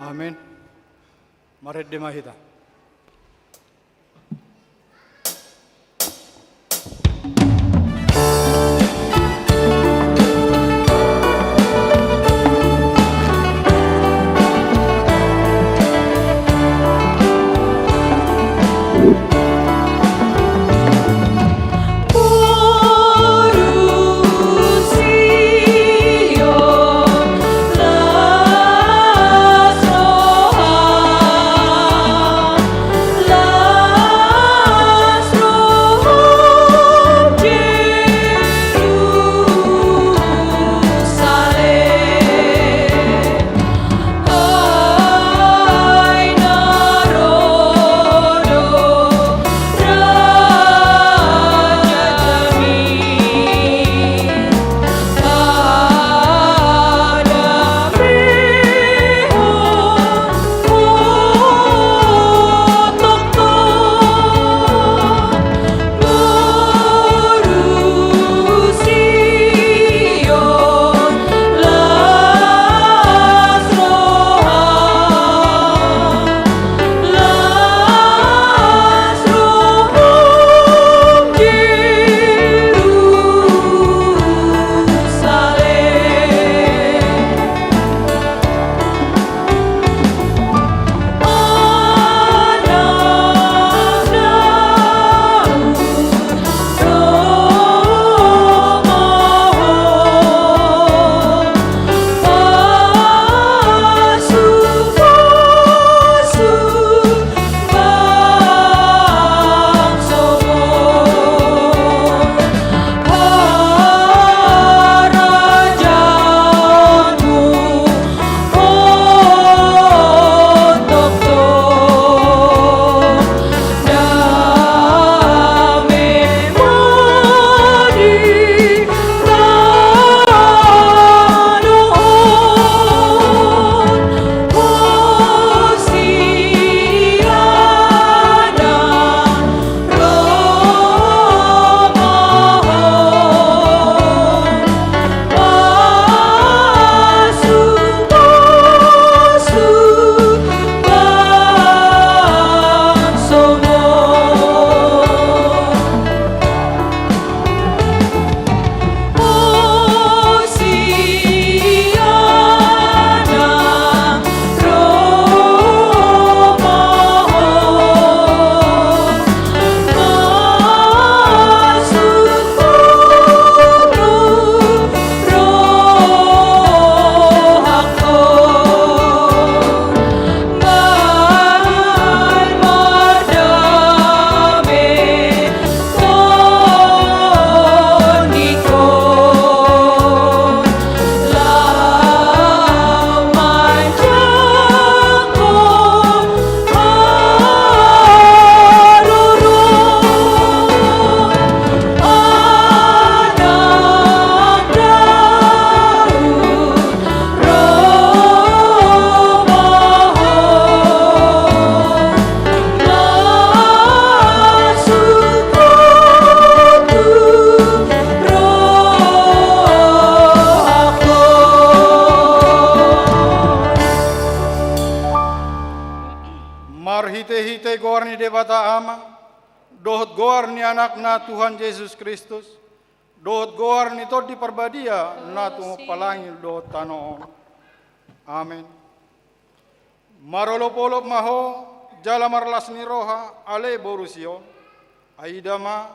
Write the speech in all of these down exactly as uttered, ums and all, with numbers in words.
Amen. Marende ma hita. Marhitehite goar ni Debata Ama, dohot goar ni Anakna Tuhan Jesus Kristus, dohot goar ni Tondi Parbadia na tumompa langit dohot tano on. Amen. Marolopolop ma ho jala marlas ni roha, ale boru Sion. Ai ida ma,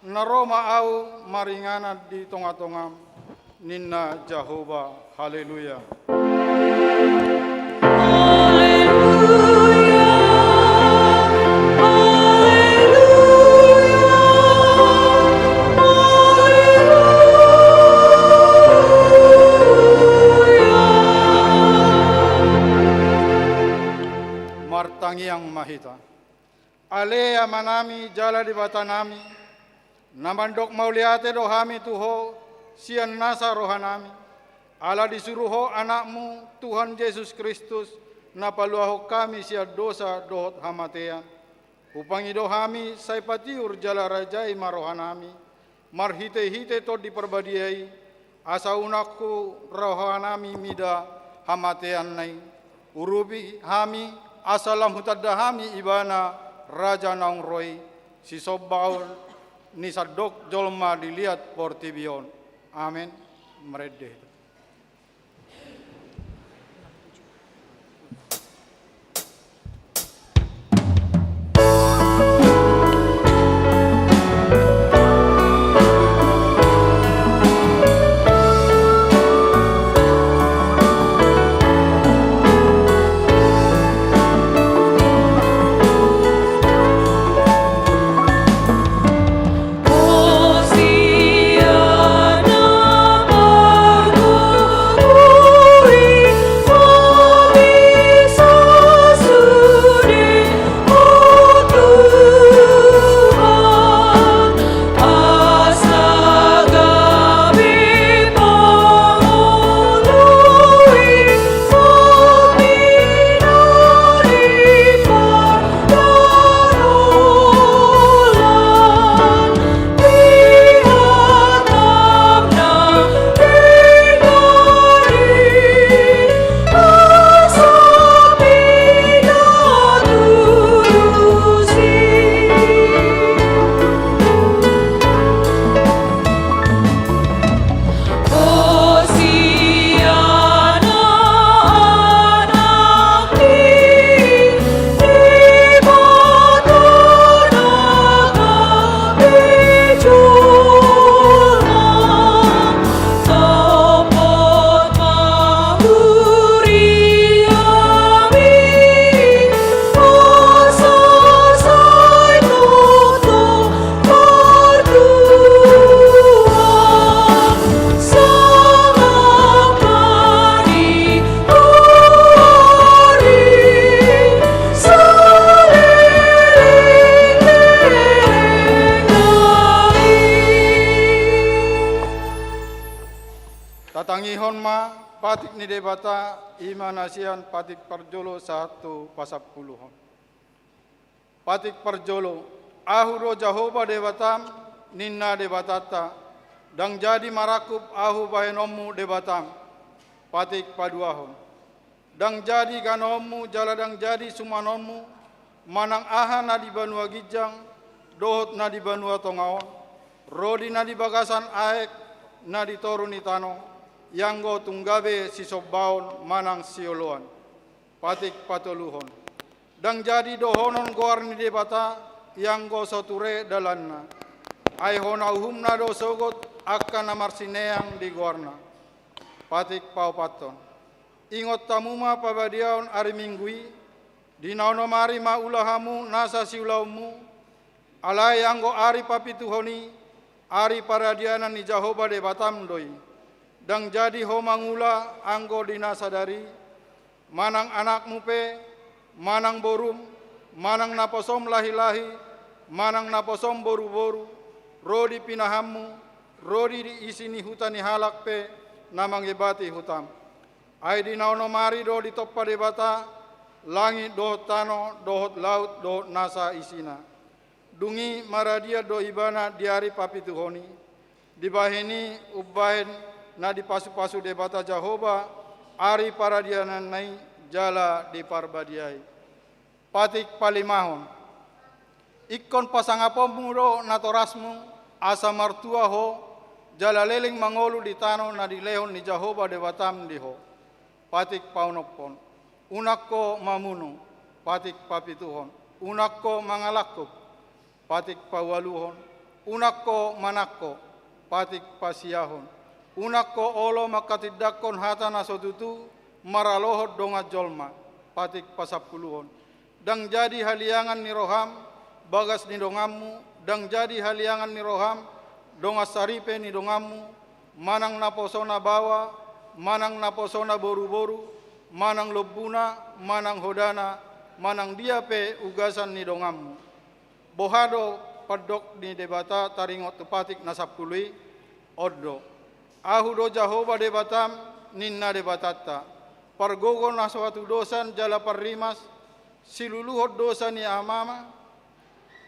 na ro ma ahu maringanan di tongatongam, ninna Jahowa. Haleluya. Tangiang ma hita. Ale Amanami jala Debatanami, na mandok mauliate do hami tu Ho sian nasa rohanami, ala disuru Ho Anakmu, Tuhan Jesus Kristus, na paluahon hami sian dosa dohot hamatean. Hupangido hami, sai patiur jala rajai ma rohanami, marhitehite Tondi Parbadia i, asa unang tu rohanami mida hamateanna i. Urupi hami, asa lam hutanda hami Ibana, Raja naung ro i, sisombaon ni sandok jolma di liat portibi on. Amen. Marende. Tatangihon ma patik ni Debata, i ma na sian patik parjolo sahat tu pasampuluhon. Patik parjolo. Ahu do Jahowa Debatam, ninna Debatanta, ndang jadi marangkup Ahu bahenonmu Debatam. Patik paduahon. Ndang jadi ganoonmu jala ndang jadi sumanonmu, manang aha na di banua ginjang dohot na di banua tonga on, ro di na di bagasan aek na di toru ni tano, ianggo tung gabe sisombaon manang sioloan. Patik patoluhon. Ndang jadi dohonon goar ni Debata, ianggo so ture dalanna. Ai hona uhumna do sogot angka na marsineang di goarna. Patik paopathon. Ingot hamu ma pabadiaon ari Minggu i, di na onom ari ma ula hamu nasa siulaonmu, alai anggo ari papituhon i, ari paradianan ni Jahowa Debatam do i. Ndang jadi ho mangula anggo di na sadari, manang anakmu pe, manang borum, manang naposom lahilahi, manang naposom boruboru, ro di pinahanmu, ro di isi ni huta ni halak pe na mangebati hutam. Ai di na onom ari do ditompa Debata langit dohot tano, dohot laut, dohot nasa isina. Dung i maradian do Ibana di ari papituhon i. Dibahen i umbahen na dipasupasu Debata Jahowa ari paradiananna i jala diparbadiai. Patik palimahon. Ingkon pasangaponmu do natorasmu, asa martua ho, jala leleng mangolu di tano na dilehon ni Jahowa Debatam di ho. Patik paonomhon. Unang ho mamunu. Patik papituhon. Unang ho mangalangkup. Patik paualuhon. Unang ho manangko. Patik pasiahon. Unang ho olo manghatindanghon hata na so tutu maralohon dongan jolma. Patik pasampuluhon. Ndang jadi haliangan ni roham bagas ni donganmu, ndang jadi haliangan ni roham dongan saripe ni donganmu, manang naposona baoa, manang naposona boruboru, manang lombuna, manang hodana, manang dia pe ugasan ni donganmu. Boha do pandok ni Debata taringot tu patik na sampulu i? On do: Ahu do Jahowa Debatam, ninna Debatanta, pargogo na so hatudosan jala parrimas, siluluhon dosa ni amama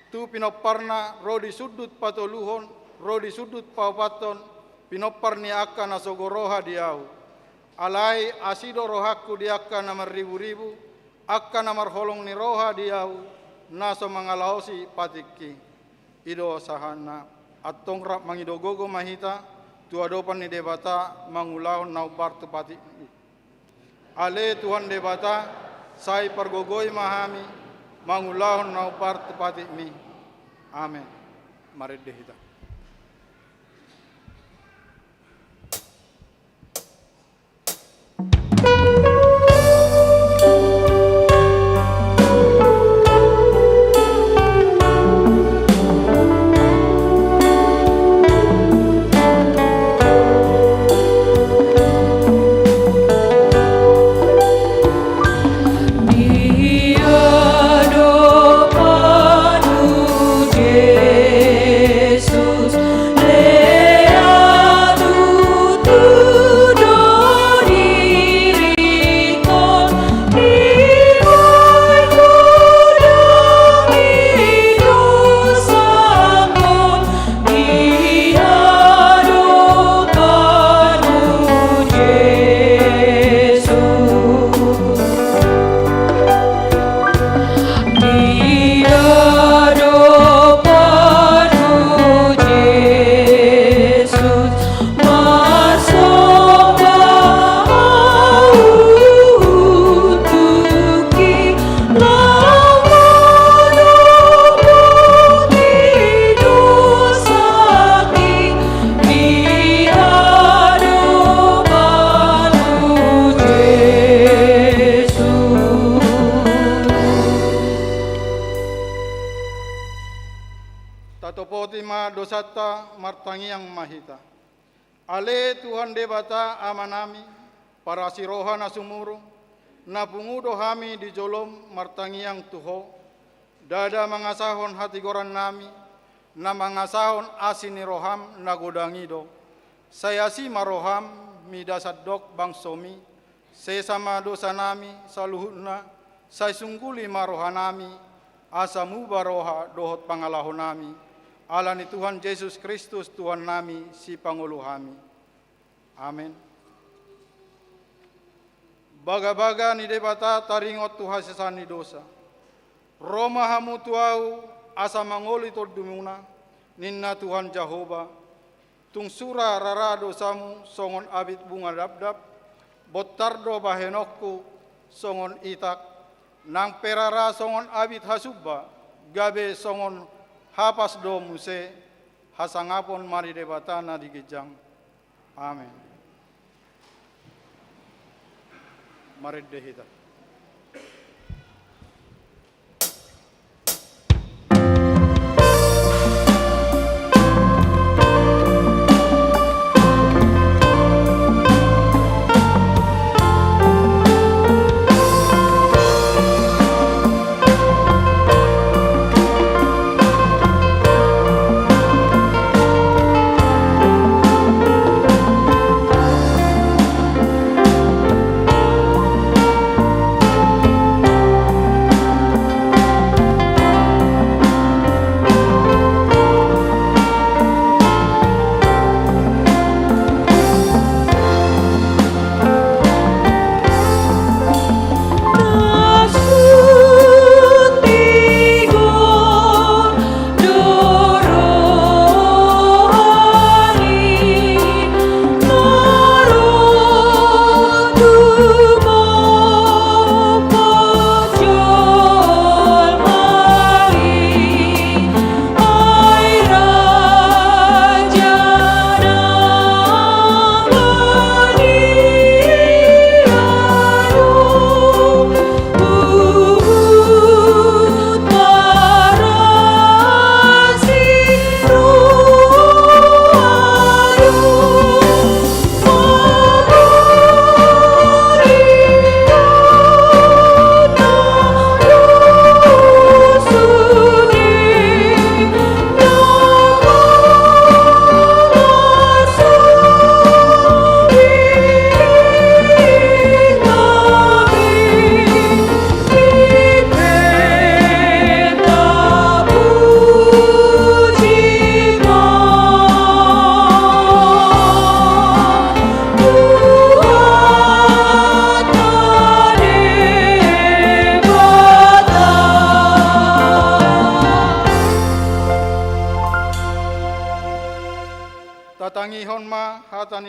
tu pinomparna, ro di sundut patoluhon, ro di sundut paopathon, pinompar ni angka na sogo roha di Ahu. Alai asi do rohangku di angka na marriburibu, angka na marholong ni roha di Ahu, na so mangalaosi patikki. I do sahatna. Antong rap mangido gogo ma hita tu adopan ni Debata mangulahon na hombar tu patikmi. Ale Tuhan Debata, sai pargogoi ma hami mangulahon na hombar tu patikmi. Amen. Marende hita. Tatopoti ma dosanta, martangiang ma hita. Ale Tuhan Debata Amanami, parasi roha na sumurung, na pungu do hami di jolom martangiang tu Ho, ndada mangasahon hatigorannami, na mangasahon asi ni roham na godang i do. Sai asi ma roham mida sandok bangsomi, sesa ma dosanami saluhutna, sai sungguli ma rohanami, asa muba roha dohot pangalahonami, ala ni Tuhan Jesus Kristus Tuhannami, Sipangolu hami. Amen. Bagabaga ni Debata taringot tu hasesaan ni dosa. Ro ma hamu tu Ahu, asa mangoli tondumuna, ninna Tuhan Jahowa. Tung sura rara dosamu songon abit bunga dapdap, bontar do bahenonku songon itak, nang pe rara songon abit hasumba, gabe songon hapas do muse. Hasangapon ma di Debata na di ginjang. Amen. Marende hita.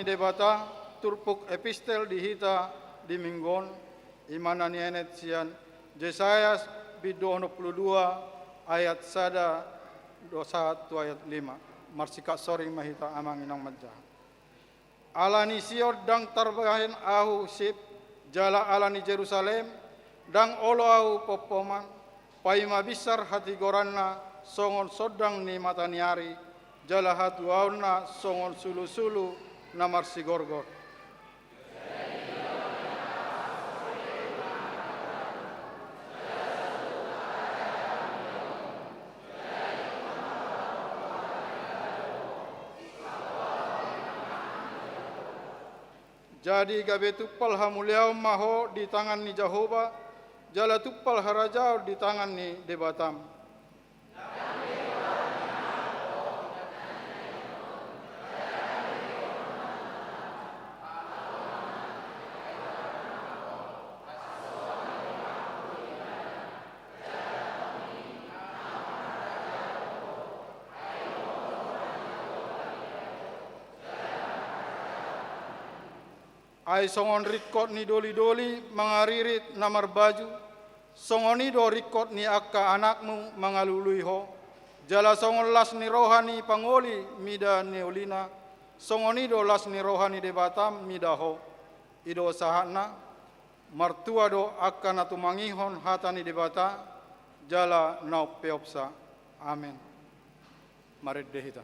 Debata, turpuk epistel di hita di Minggu on, i ma na nienet sian Jesaya bindu onom pulu dua ayat sada do sahat tu ayat lima. Marsikat soring ma hita amang inang manjaha. Ala ni Sion ndang tarbahen ahu sip, jala ala ni Jerusalem ndang olo ahu pompoman, paima binsar hatigoranna songon sondang ni mata ni ari, jala hatuaonna songon sulusulu na marsigorgor. Jadi gabe tumpal hamuliaon ma ho di tangan ni Jahowa, jala tumpal harajaon di tangan ni Debatam. Ai songon ringkot ni dolidoli mangaririt na marbaju, songon i do ringkot ni angka anakmu mangalului ho, jala songon las ni roha ni pangoli mida niolina, songon i do las ni roha ni Debatam mida ho. I do sahatna. Martua do angka na tumangihon hata ni Debata, jala na umpeopsa. Amen. Marende hita.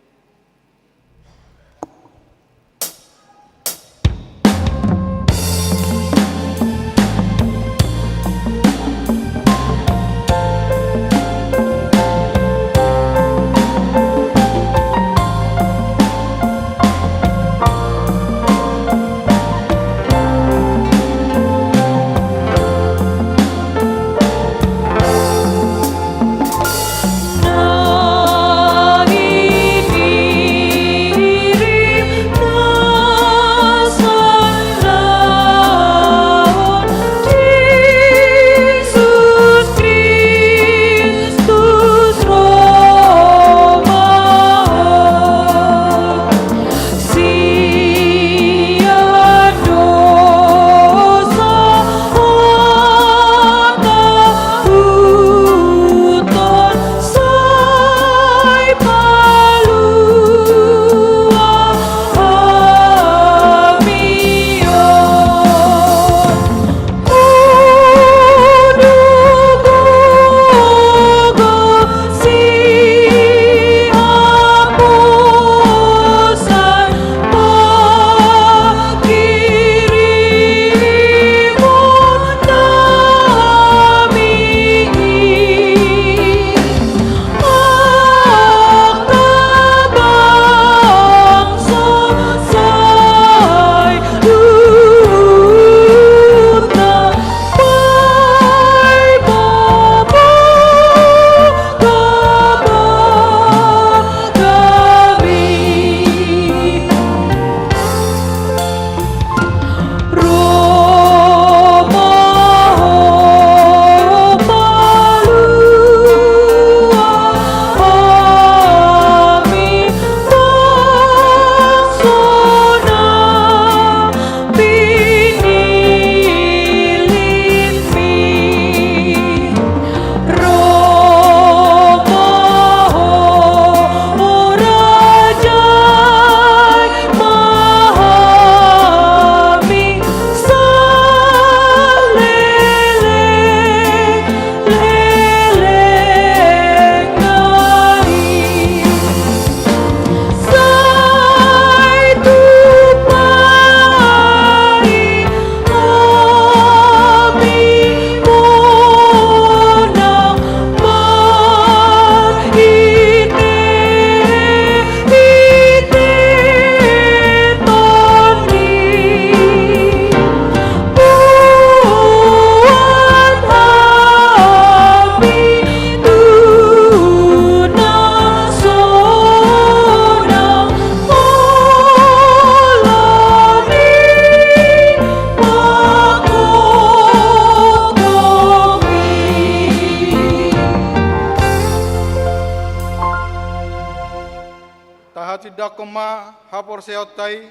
Tahatindangkon ma haporseaonta i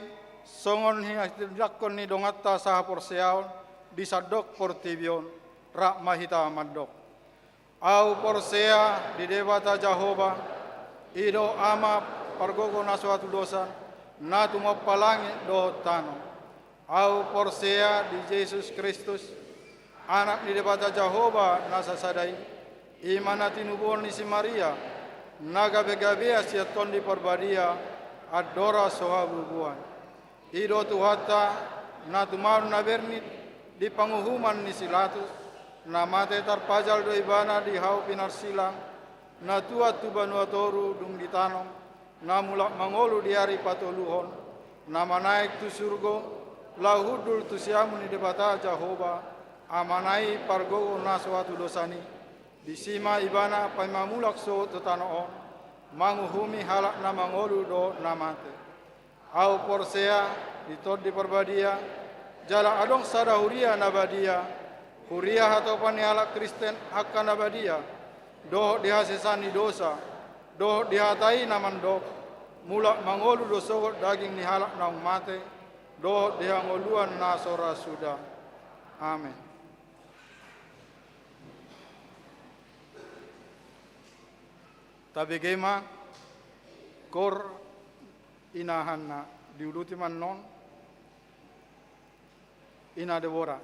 Songon hinatindanghon ni donganta sahaporseaon di sandok portibi on, rap ma hita mandok: Ahu porsea di Debata Jahowa, i do Ama pargogo na so hatudosan, na tumompa langit dohot tano. Ahu porsea di Jesus Kristus, Anak ni Debata Jahowa na sasada i, i ma na tinubuhon ni si Maria, na gabegabean sian Tondi Parbadia, andorang so habubuhan. I do Tuhanta, na tumaon na bernit di panguhuman ni si Latus, na mate tarpajal do ibana di hau pinarsilang, na tuat tu banua toru dung ditanom, na mulak mangolu di ari patoluhon, na manaek tu surgo, laho hundul tu siamun ni Debata Jahowa, Amana i pargogo na so hatudosan i. Disi ma ibana paima mulak sogot tu tano on, manguhumi halak na mangolu dohot na mate. Ahu porsea di Tondi Parbadia, jala adong sada huria na badia, huria hatopan ni halak Kristen angka na badia, dohot di hasesaan ni dosa, dohot di hata i na mandok: Mulak mangolu do sogot daging ni halak naung mate, dohot di hangoluan na so ra suda. Amen. Tabege ma, kor ina Hanna, diuduti ma annon ina Debora.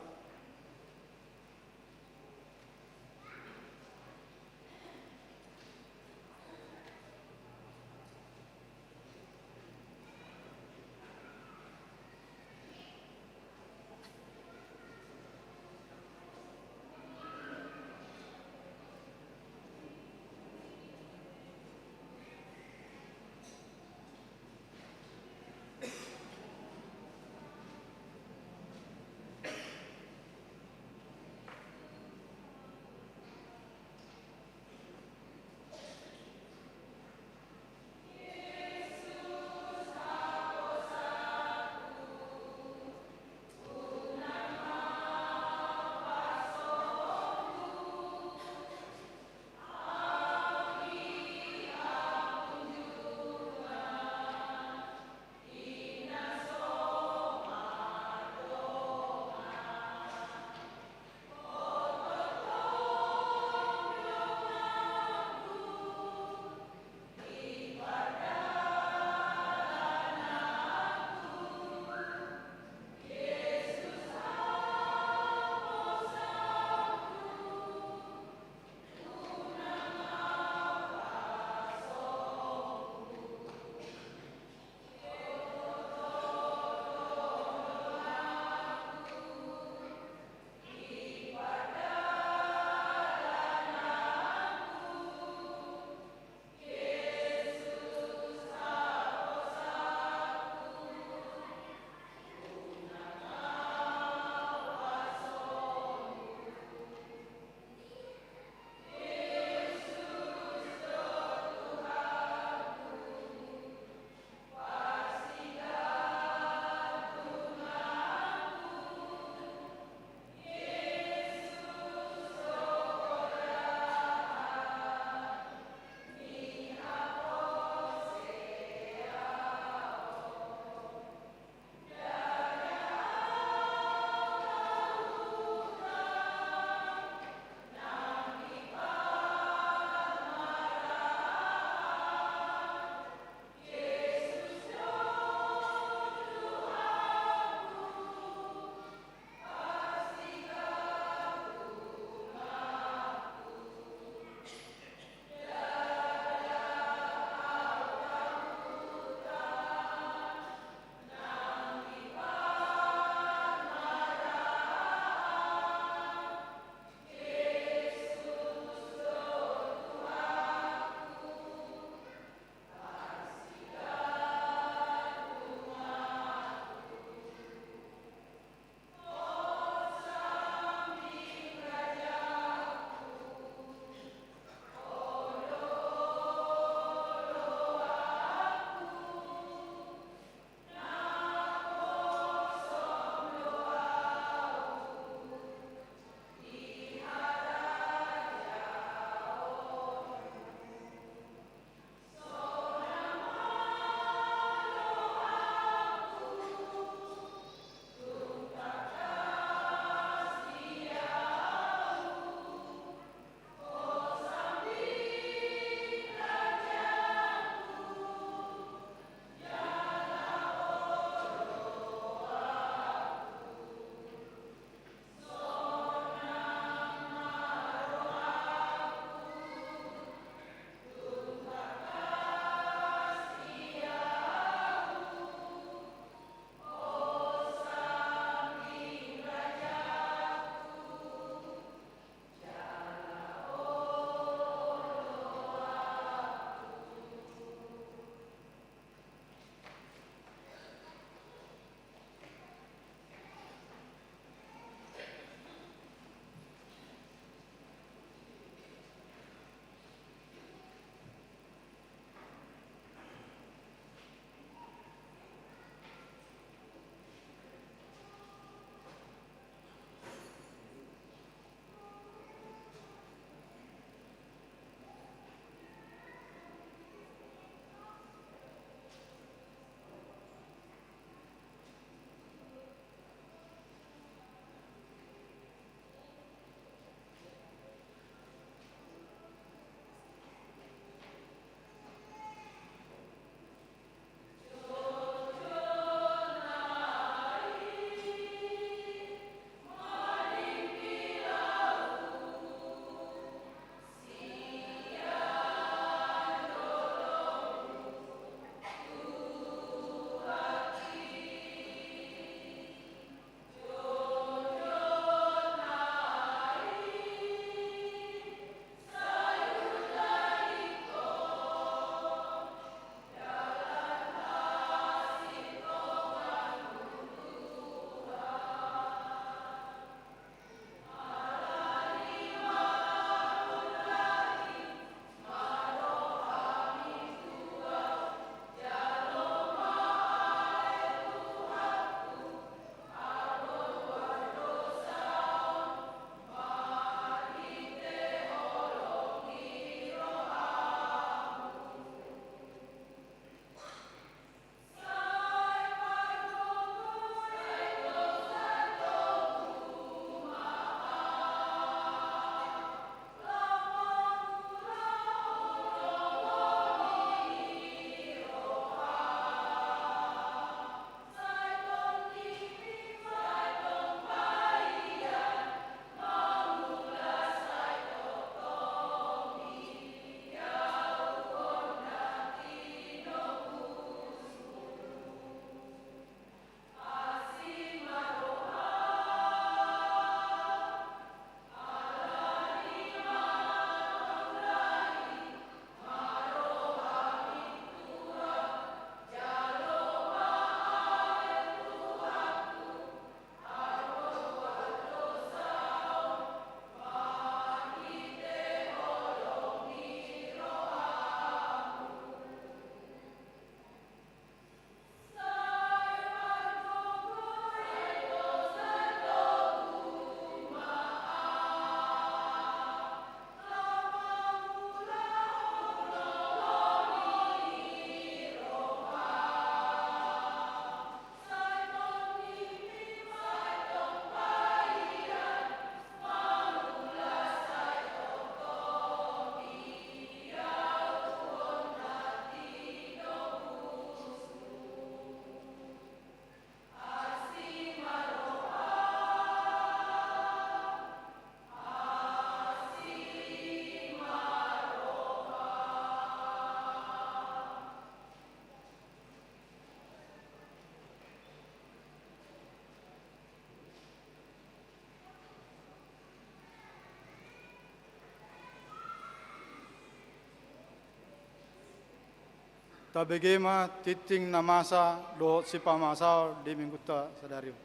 Tabege ma tingting na masa dohot sipamasaon di minggunta sadari on.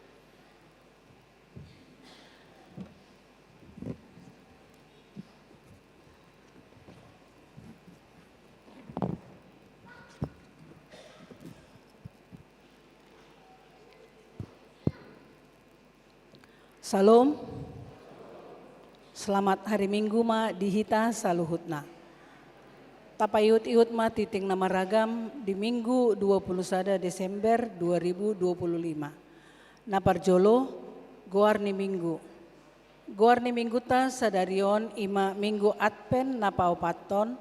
Syalom. Selamat hari Minggu ma di hita saluhutna. Tapaihut-ihut ma tingting na maragam di Minggu dua puluh sada Desember dua ribu dua puluh lima. Na parjolo, goar ni Minggu. Goar ni Minggunta sadari on i ma Minggu Advent na paopathon,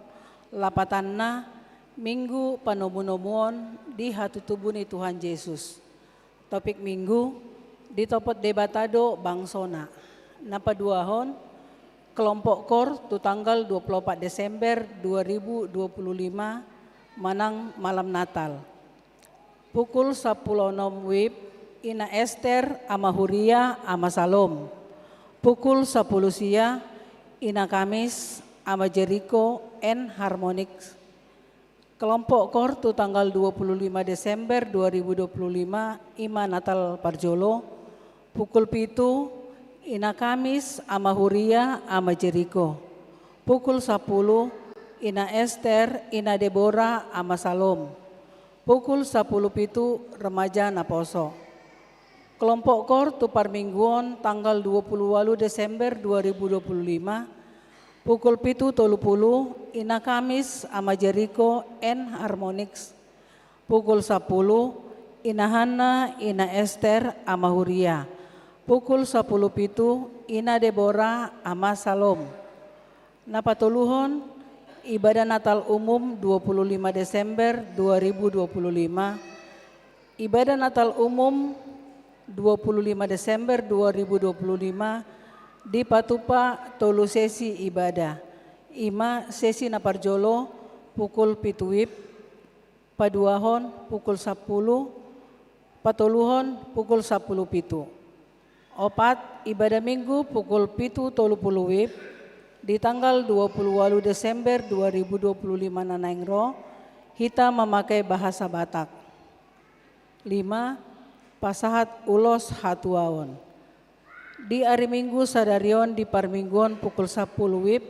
lapatanna Minggu panomunomuon di hatutubu ni Tuhan Jesus. Topik Minggu, ditopot Debata do bangsona. Na paduahon, kelompok kor tu tanggal dua puluh opat Desember dua ribu dua puluh lima manang malam Natal. Pukul sampulu onom wib, Ina Ester, Ama Huria, Ama Salom. Pukul sampulu sia, Ina Kamis, Ama Jeriko, and Harmonix. Kelompok kor tu tanggal dua puluh lima Desember dua ribu dua puluh lima, i ma Natal parjolo, pukul pitu, Ina Kamis, Ama Huria, Ama Jeriko. Pukul sampulu, Ina Ester, Ina Debora, Ama Salom. Pukul sampulu pitu, remaja naposo. Kelompok kor tu parmingguon tanggal dua puluh ualu Desember dua ribu dua puluh lima, pukul pitu tolu pulu, Ina Kamis, Ama Jeriko, and Harmonix. Pukul sampulu, Ina Hanna, Ina Ester, Ama Huria. Pukul sampulu pitu, Ina Debora, Ama Salom. Na patoluhon, ibadah Natal umum dua puluh lima Desember dua ribu dua puluh lima. Ibadah Natal umum dua puluh lima Desember dua ribu dua puluh lima dipatupa tolu sesi ibadah. I ma sesi na parjolo pukul pitu wib, paduahon pukul sampulu, patoluhon pukul sampulu pitu. Opat, ibadah Minggu pukul pitu tolu pulu wib, di tanggal dua puluh ualu Desember dua ribu dua puluh lima na naeng ro, hita mamakai bahasa Batak. Lima, pasahat ulos hatuaon. Di ari Minggu sadari on di parmingguon pukul sampulu wib,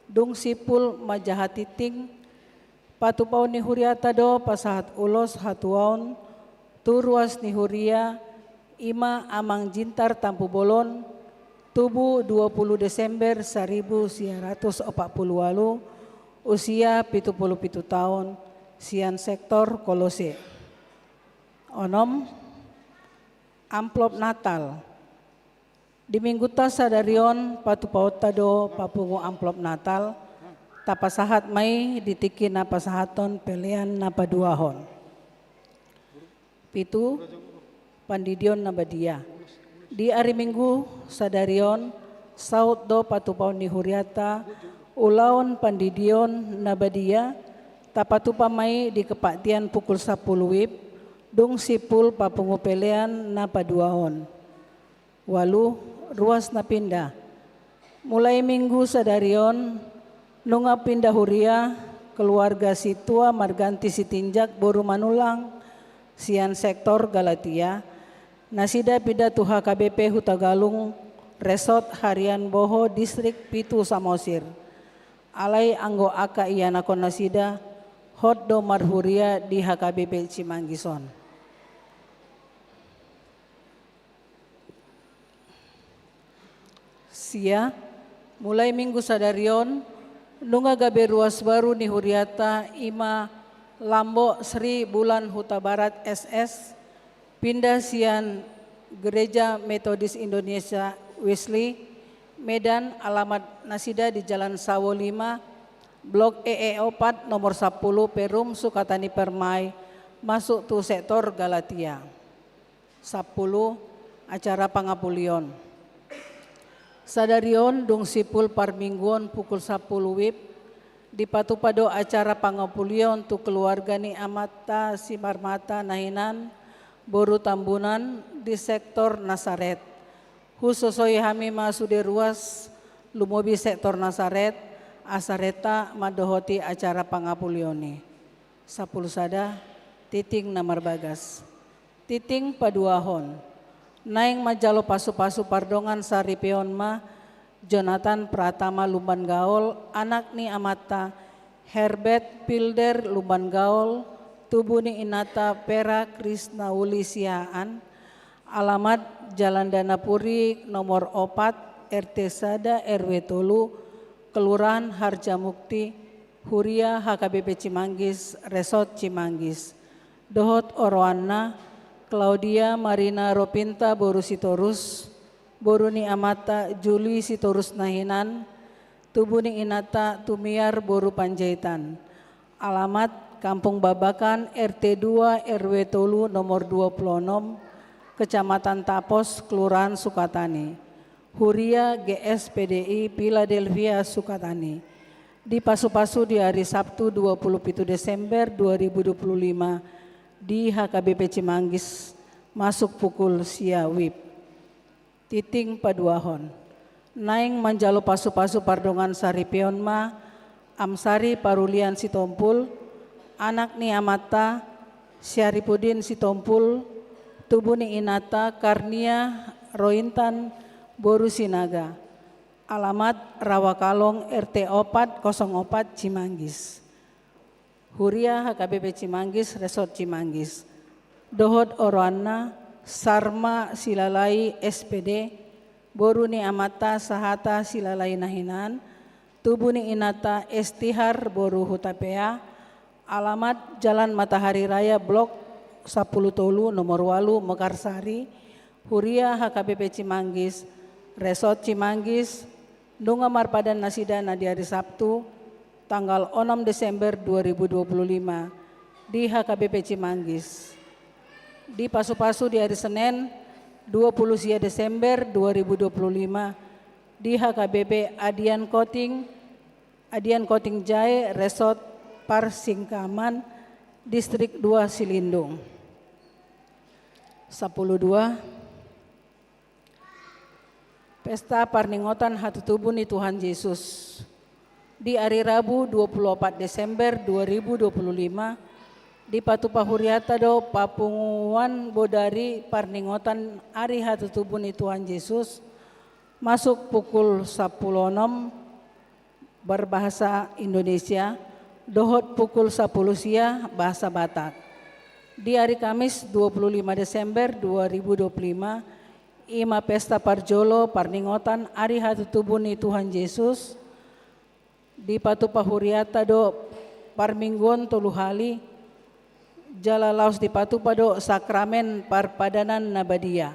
dung simpul manjaha tingting, patupaon ni huriata do pasahat ulos hatuaon tu ruas ni huria, i ma Amang Jintar Tampubolon, tubu dua puluh Desember saribu sia ratus opat pulu ualu, usia pitu pulu pitu taon, sian sektor Kolose. Onom, amplop Natal. Di Minggunta sadari on patupaonta do papungu amplop Natal, tapasahat ma i di tingki na pasahathon pelean na paduahon. Pitu, pandidion na badia. Di ari Minggu sadari on, saut do patupaon ni huriata ulaon pandidion na badia, tapatupa ma i di kepaktian pukul sampulu wib, dung simpul papungu pelean na paduahon. Ualu, ruas na pinda. Mulai Minggu sadari on, nunga pinda huria keluarga Situa Marganti Sitinjak boru Manullang, sian sektor Galatia, nasida pinda tu H K B P Hutagalung, Resort Harian Boho, Distrik pitu Samosir. Alai anggo angka ianakhon nasida, hot do marhuria di H K B P Cimanggis on. Sia, mulai Minggu sadari on, nunga gabe ruas baru ni huriata, i ma Lambok Sri Bulan Hutabarat S S, pinda sian Gereja Metodis Indonesia Wesley, Medan, alamat nasida di Jalan Sawo lima, Blok E E opat, nomor sampulu, Perum, Sukatani Permai, masuk tu sektor Galatia. Sampulu, acara pangapulion. Sadari on, dung simpul parmingguon pukul sampulu wib, dipatupa do acara pangapulion tu keluarga ni amanta Simarmata Nahinan, boru Tambunan, di sektor Nasaret. Husosoi hami ma sude ruas, lumobi sektor Nasaret, asa renta mandohoti acara pangapulion i. Sapuluh sada. Tingting na marbagas. Tingting paduahon. Naeng manjalo pasupasu pardongan saripeon ma Jonathan Pratama Lumban Gaol, anak ni amanta Herbert Pilder Lumban Gaol, tubu ni inanta Vera Krisnauli Siahaan, alamat Jalan Danapuri nomor opat, R T sada, R W tolu, Kelurahan Harjamukti, Huria H K B P Cimanggis, Resort Cimanggis. Dohot oroanna, Claudia Marina Ropinta boru Sitorus, boru ni amanta Juli Sitorus Nahinan, tubu ni inanta Tumiar boru Panjaitan. Alamat Kampung Babakan, R T dua, R W tolu, nomor dua puluh enam, Kecamatan Tapos, Kelurahan Sukatani. Huria G S P D I Philadelphia Sukatani. Dipasupasu di ari Sabtu dua puluh pitu Desember dua ribu dua puluh lima di H K B P Cimanggis, masuk pukul sia WIB. Tingting paduahon. Naeng manjalo pasupasu pardongan saripeon ma Amsari Parulian Sitompul, anak ni amanta Syaripudin Sitompul, tubu ni inanta Karnia Rointan boru Sinaga. Alamat Rawakalong, R T opat kosong opat, Cimanggis. Huria H K B P Cimanggis, Resort Cimanggis. Dohot oroanna, Sarma Silalai S P D, boru ni amanta Sahata Silalai Nahinan, tubu ni inanta Estihar boru Hutapea, alamat Jalan Matahari Raya, Blok sapuluh tolu, nomor ualu, Mekarsari, Huria H K B P Cimanggis, Resort Cimanggis, nunga marpadan nasida na di ari Sabtu, tanggal onom Desember dua ribu dua puluh lima, di H K B P Cimanggis. Dipasupasu di ari Senen, dua puluh sia Desember dua ribu dua puluh lima, di H K B P Adian Koting, Adian Koting Jae, Resort Parsingkaman, Distrik dua Silindung. Sapuluh dua. Pesta parningotan hatutubu ni Tuhan Jesus. Di ari Rabu dua puluh opat Desember dua ribu dua puluh lima, dipatupa huriata do papunguan bodari parningotan ari hatutubu ni Tuhan Jesus, masuk pukul sapuluh onom berbahasa Indonesia, dohot pukul sapuluh sia bahasa Batak. Di ari Kamis dua puluh lima Desember dua ribu dua puluh lima, i ma pesta parjolo parningotan ari hatutubu ni Tuhan Jesus, dipatupa huriata do parmingguon tolu hali, jala laos dipatupa do sakramen parpadanan na badia.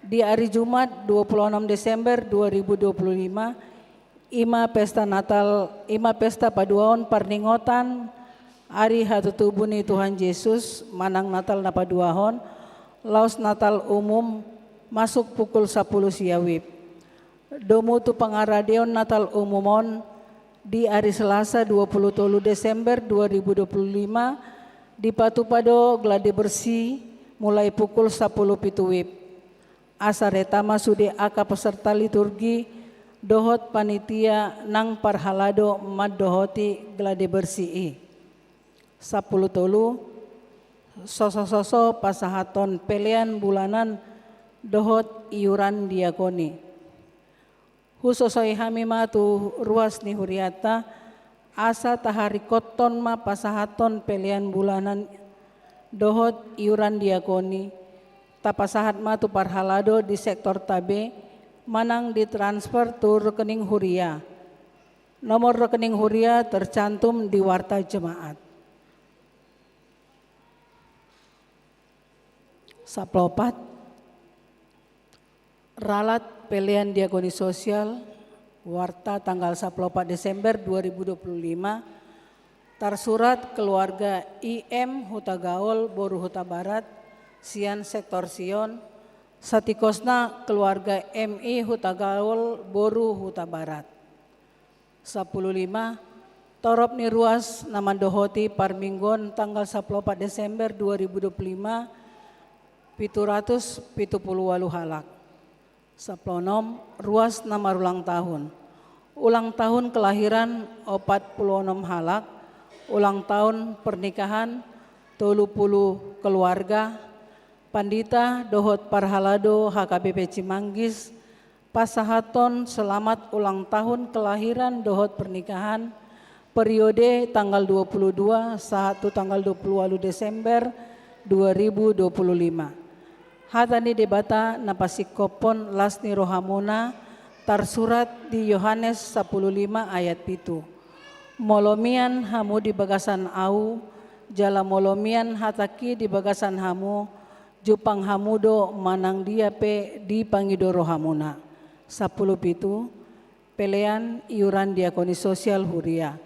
Di ari Jumat dua puluh onom Desember dua ribu dua puluh lima, i ma pesta Natal, i ma pesta paduahon parningotan ari hatutubu ni Tuhan Jesus manang Natal na paduahon, laos Natal umum, masuk pukul sapuluh sia WIB. Domu tu pangaradeon Natal umum on, di ari Selasa dua puluh tolu Desember dua ribu dua puluh lima, dipatupa do gladi bersih mulai pukul sapuluh pitu WIB. Asa reta ma sude angka peserta liturgi dohot panitia nang parhalado mandohoti gladi bersih i. Sapuluh tolu. Sosososo pasahathon pelean bulanan dohot iuran diakoni. Husosoi hami ma tu ruas ni huriata, asa taharingkothon ma pasahathon pelean bulanan dohot iuran diakoni, tapasahat ma tu parhalado di sektorta be, manang ditransfer tu rekening huria. Nomor rekening huria tercantum di warta jemaat. Saplopat. Ralat pelean diakoni sosial, warta tanggal saplopat Desember dua ribu dua puluh lima, tarsurat keluarga I M Hutagaol boru Hutabarat, sian sektor Sion, satikosna keluarga M I Hutagaol boru Hutabarat. Sapuluh lima. Torop ni ruas na mandohoti parmingguon tanggal saplopat Desember dua ribu dua puluh lima, pitu ratus pitu puluh ualu halak. Sapuluh onom. Ruas na marulang tahun. Ulang tahun kelahiran opat puluh onom halak, ulang tahun pernikahan tolu pulu keluarga, pandita dohot parhalado H K B P Cimanggis, pasahathon selamat ulang tahun kelahiran dohot pernikahan periode tanggal dua pulu dua sahat tu tanggal dua pulu ualu Desember dua ribu dua pulu lima. Hata ni Debata na pasingkophon las ni rohamuna tarsurat di Yohanes sapulu lima ayat pitu. Molo mian hamu di bagasan Ahu, jala molo mian hatangki di bagasan hamu, jumpang hamu do manang dia pe dipangido rohamuna. Sapulu pitu, pelean iuran diakoni sosial huria.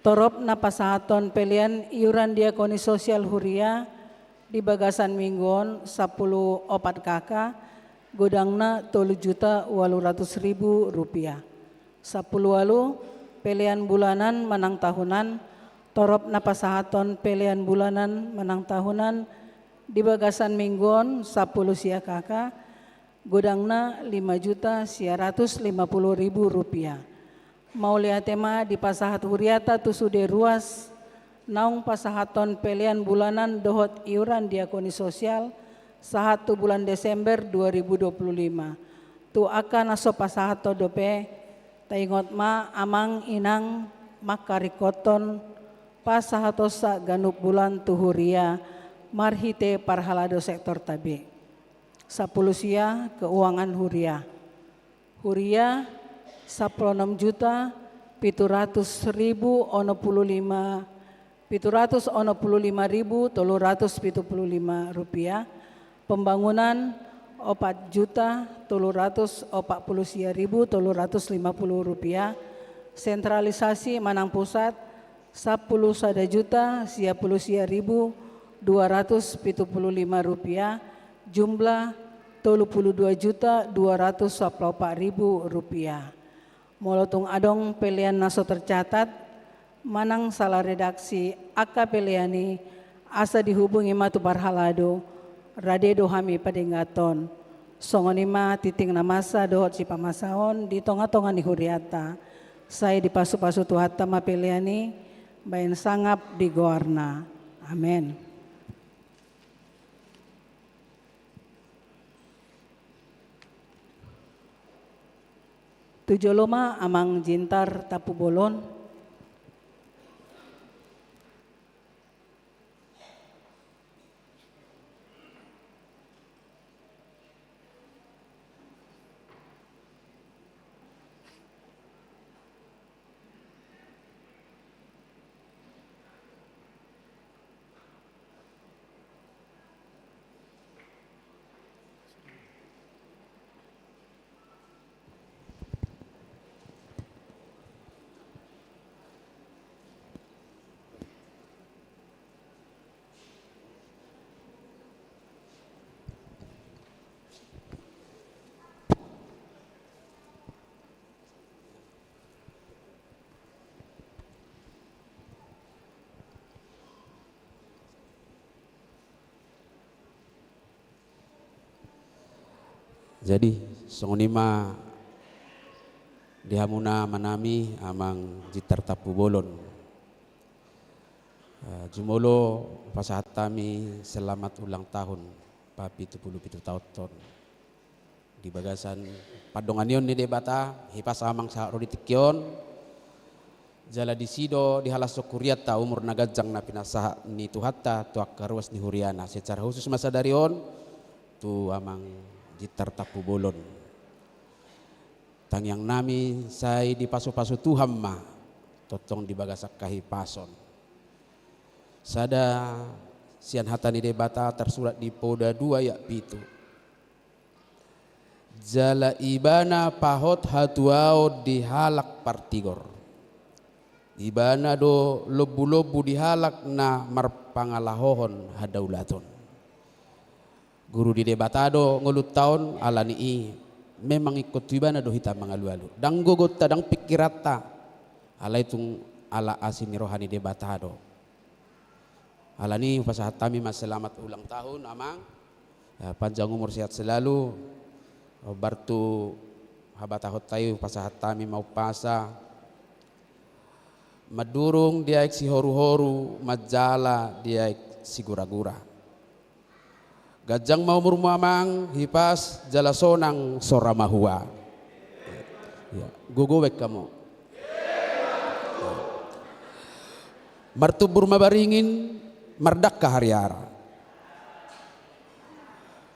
Torop na pasahathon pelean iuran diakoni sosial huria di bagasan minggu on sapulu opat K K, godangna tolu juta ualu ratus ribu rupiah. Sapulu ualu, pelean bulanan manang tahunan, torop na pasahathon pelean bulanan manang tahunan di bagasan minggu on sapulu sia K K, godangna lima juta sia ratus lima pulu ribu rupiah. Mauliate ma dipasahat huriata tu sude ruas naung pasahathon pelean bulanan dohot iuran diakoni sosial sahat tu bulan Desember dua ribu dua pulu lima. Tu angka na so pasahathon dope, taingot ma amang inang mangkaringkothon pasahatonsa ganup bulan tu huria marhite parhalado sektorta be. Sapulu sia, keuangan huria. Huria, sapulu onom juta pitu ratus ribu onom pulu lima, pitu ratus onom pulu lima ribu tolu ratus pitu pulu lima rupiah. Pembangunan, opat juta tolu ratus opat pulu sia ribu tolu ratus lima pulu rupiah. Sentralisasi manang pusat, sapulu sada juta sia pulu sia ribu dua ratus pitu pulu lima rupiah, jumlah tolu pulu dua juta dua ratus sapulu opat ribu rupiah. Molo tung adong pelean na so tercatat manang salah redaksi angka pelean i, asa dihubungi ma tu parhalado, rade do hami padenggathon. Songon i ma tingting na masa dohot sipamasaon di tonga-tonga ni huriata. Sai dipasupasu Tuhanta ma pelean i, baen sangap di goarna. Amen. Tu jolo ma amang Jintar Tampubolon. Jadi, songon i ma di hamuna amanami, amang Jintar Tampubolon. Eh, jumolo pasahat hami selamat ulang tahun papitupulu pitu taonhon. Di bagasan pandonganion ni Debata, hipas amang sahat ro di tingki on, jala disi do dihalashon hurianta umur na ganjang na pinasahat ni Tuhanta tu angka ruas ni huriana. Secara khusus ma sadari on, tu amang Jintar Tampubolon. Tangiang nami sai dipasupasu Tuhan ma, tongtong di bagasan hahipason. Sada sian hata ni Debata tarsurat di Poda dua ayat pitu. Jala ibana pahot hatuaon di halak partigor. Ibana do lombu-lombu di halak na marpangalahohon hadaulaton. Guru ni Debata do ngolunta on, ala ni i memang ingkon tu ibana do hita mangalualu. Ndang gogonta, ndang pingkiranta, alai tung ala asi ni roha ni Debata do. Ala ni i hupasahat hami ma selamat ulang tahun, amang. Eh, panjang umur, sehat selalu. Hombar tu habatahonta i hupasahat hami ma umpasa. Mandurung di aek sihoru-horu, manjala di aek sigura-gura. Ganjang ma umurmu amang, hipas jala sonang sora mahua. Ya, gogo baen hamu. Martumbur ma baringin, mardangka hariara.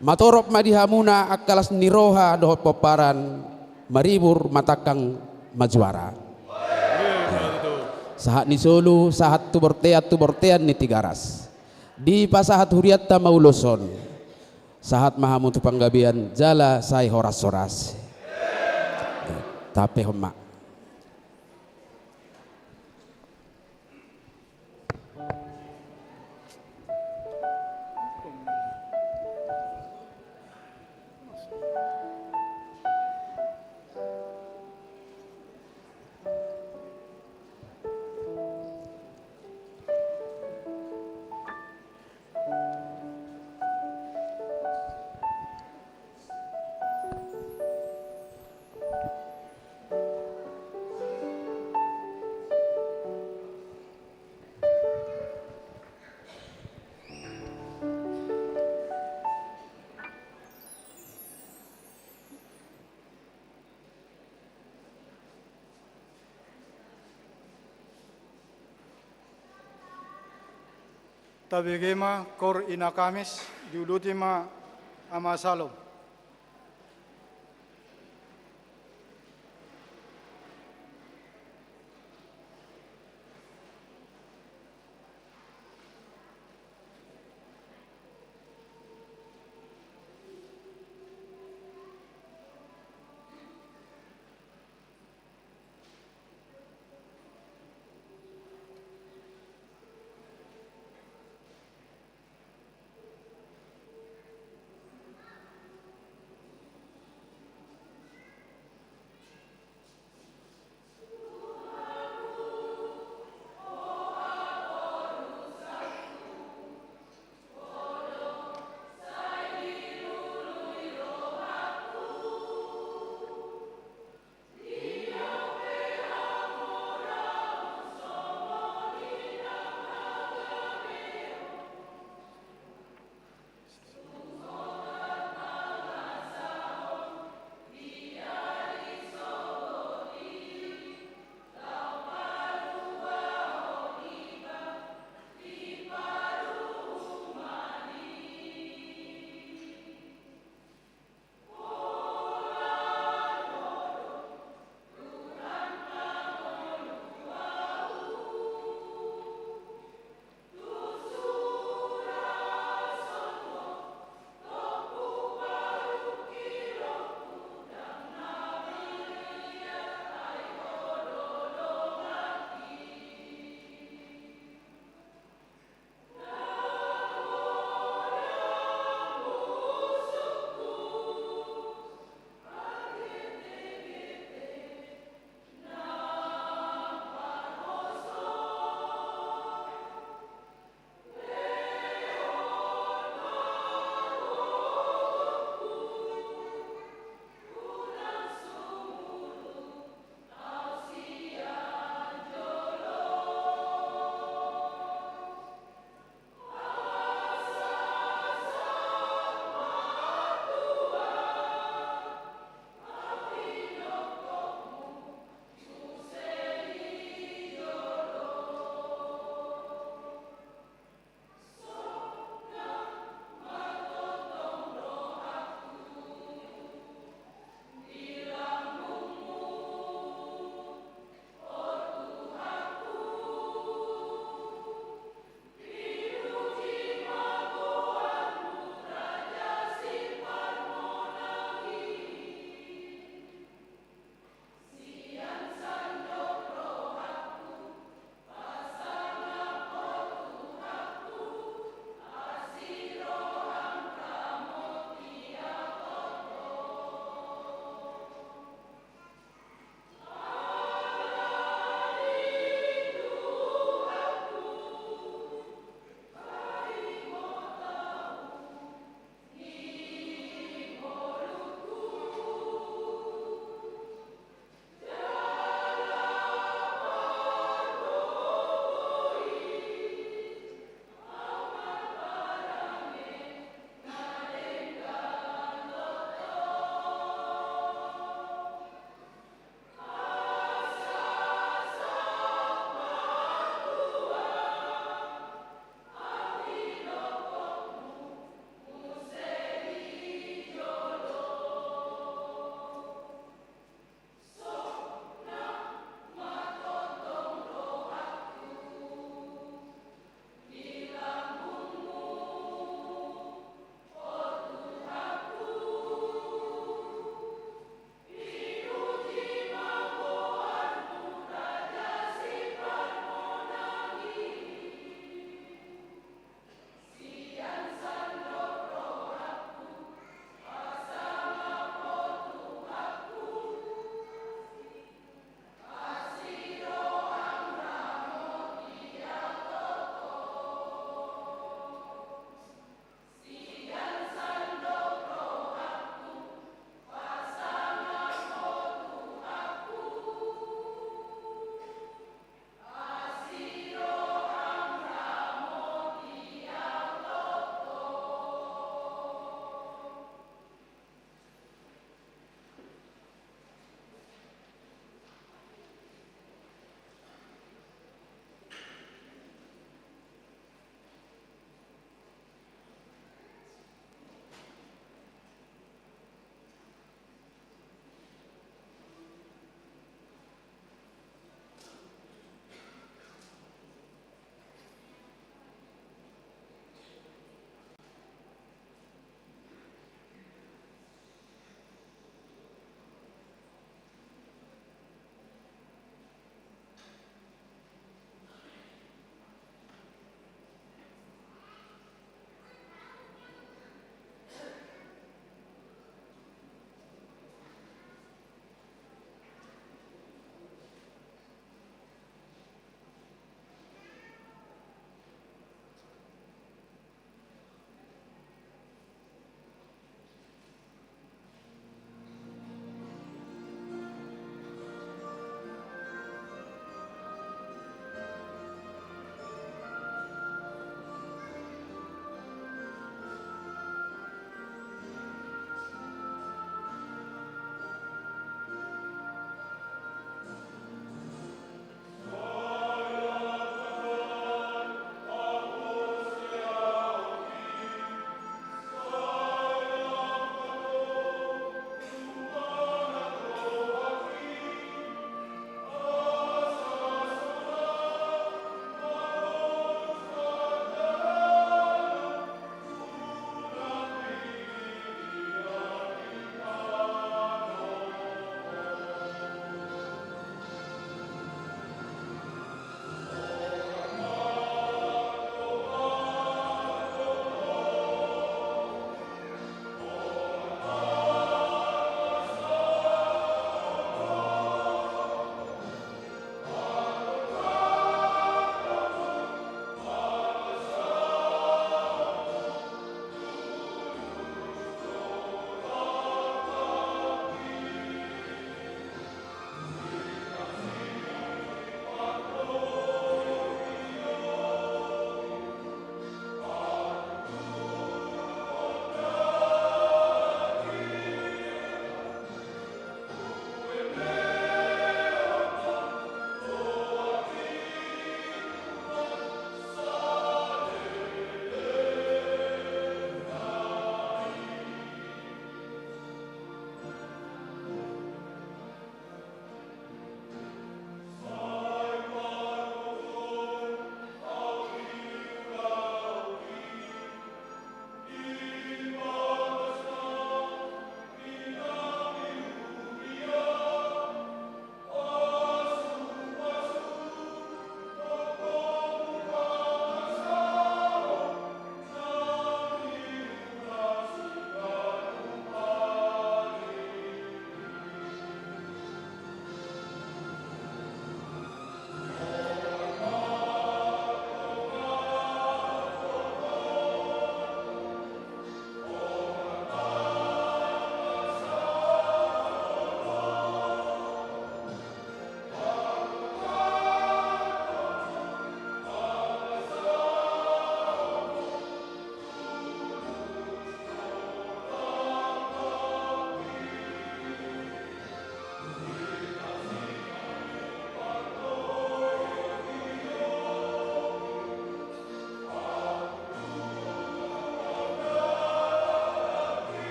Matorop ma di hamuna angka las ni roha dohot pomparan, maribur ma tangkang majuara. Sahat ni solu, sahat tu bortean, tu bortean ni Tigaras. Dipasahat hurianta ma ulos on. Sahat ma hamu tu panggabean jala sai horas-horas. Tapehon ma. Tabege ma kor ina Kamis, diuduti ma Ama Salom.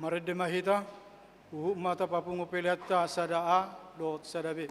Marende ma hita, huhut ma tapapungu peleanta sada A dohot sada B.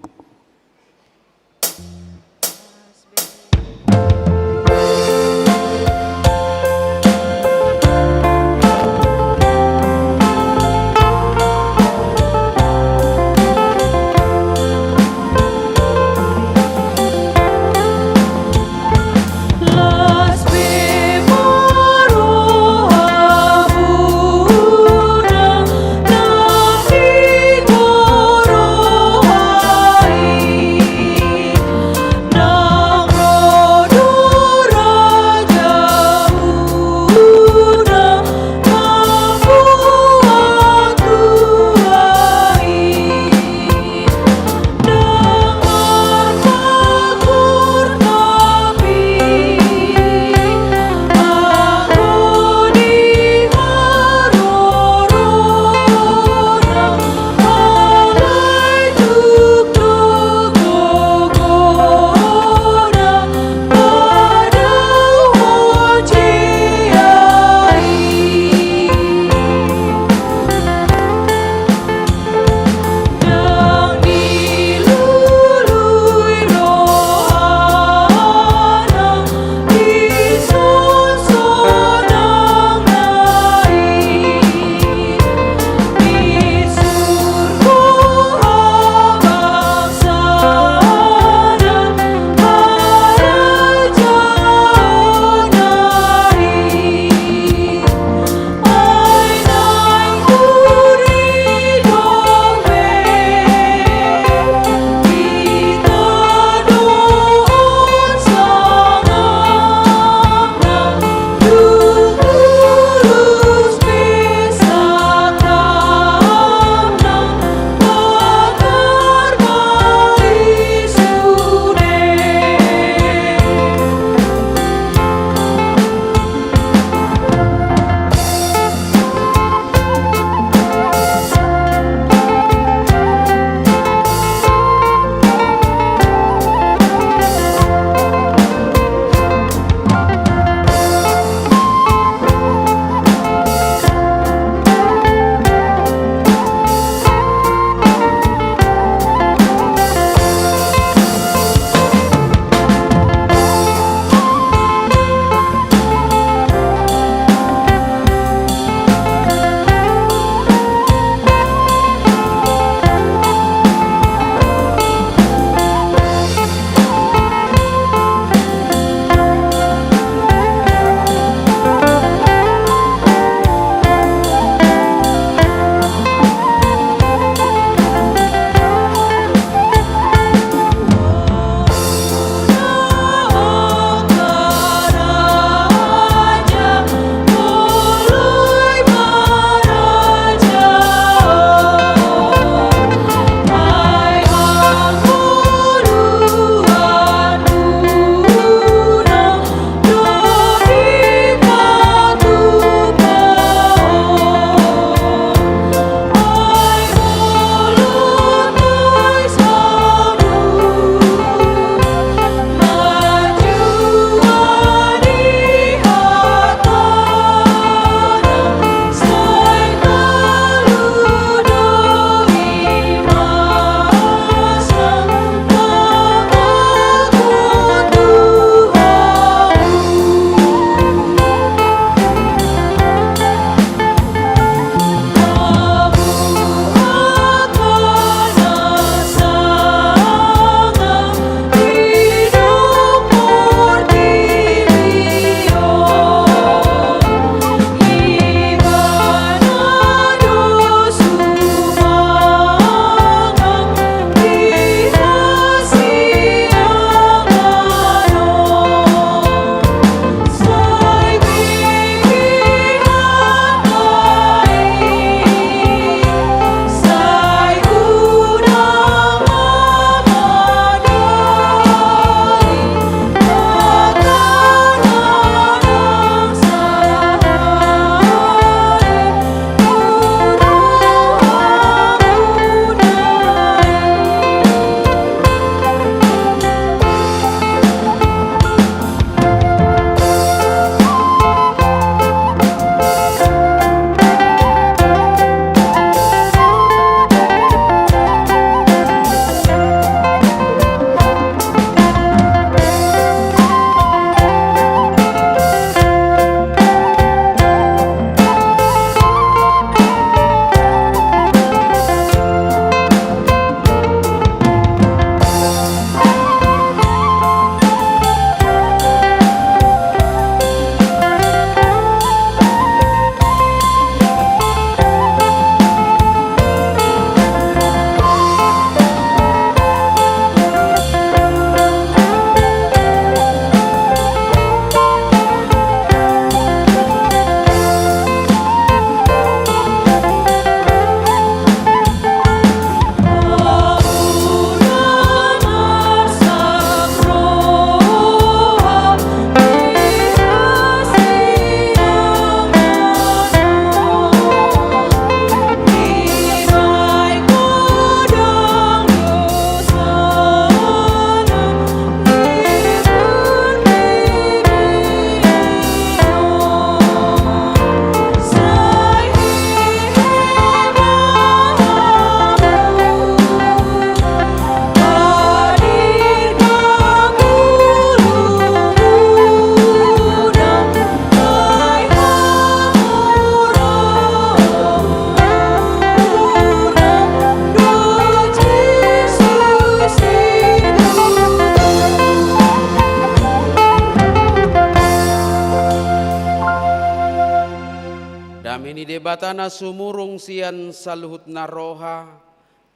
Ni Debata na sumurung sian saluhut na roha,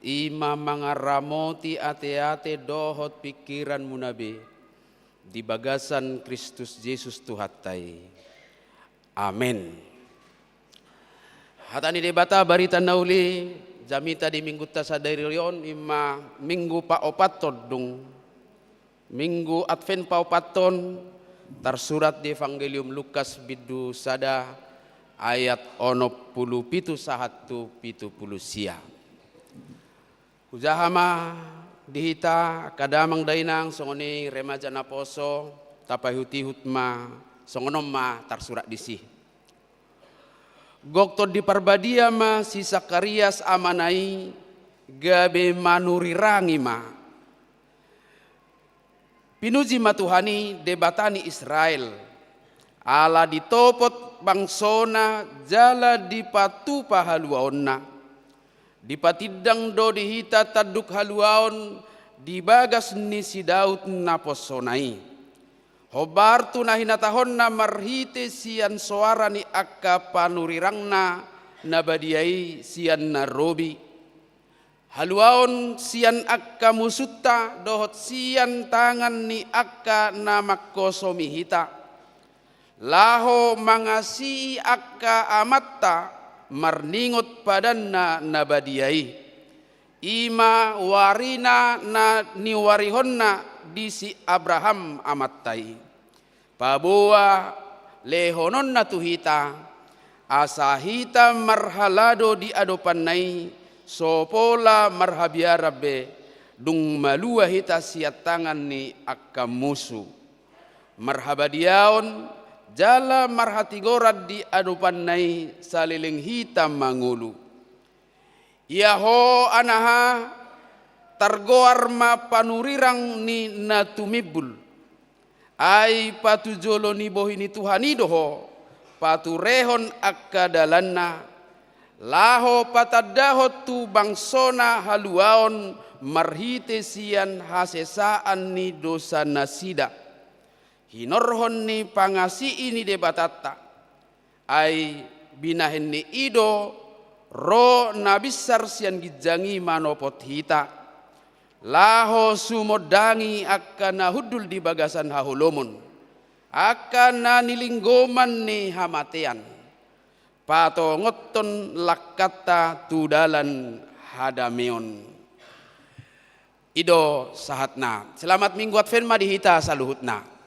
i ma mangaramoti ateate dohot pingkiranmuna be, di bagasan Kristus Jesus Tuhanta i. Amen. Hata ni Debata, barita na uli jamita di minggunta sadari on, i ma minggu paopathon dung, minggu Advent paopathon, tarsurat di Evangelium Lukas bindu sada ayat onom pulu pitu sahat tu pitu pulu sia. Hujaha ma di hita angka damang dainang, songon i remaja naposo, tapaihutihut ma, songon on ma tarsurat disi. Gok Tondi Parbadia ma si Sakarias amana i gabe manurirangi ma. Pinuji ma Tuhan i, Debata ni Israel, ala ditopot bangsona jala dipatupa haluaonna. Dipatindang do di hita tanduk haluaon di bagas ni si Daud naposona i. Hombar tu na hinatahonna marhite sian soara ni angka panurirangna na badia i sian na robi. Haluaon sian angka musunta dohot sian tangan ni angka na mangkosomi hita. Laho mangasii angka amanta marningot padanna na badia i. I ma warina na niwarihonna di si Abraham amanta i. Paboa lehononna tu hita, asa hita marhalado di adopanna i, so pola marhabiaran be, dung malua hita sian tangan ni angka musu. Marhabadiaon jala marhatigoran di adopanna i saleleng hita mangolu. Ia ho anaha, targoar ma panurirang ni na tumimbul. Ai patujolo ni bohi ni Tuhan i do ho, paturehon angka dalanna, laho patandahon tu bangsona haluaon marhite sian hasesaan ni dosanasida. Hinorhon ni pangasii ni Debatanta. Ai binahen ni i do ro na binsar sian ginjang i manopot hita, laho sumondangi angka na hundul di bagasan haholomon, angka na nilinggoman ni hamatean, patongothon langkanta tu dalan hadameon. I do sahatna. Selamat Minggu Advent ma di hita saluhutna.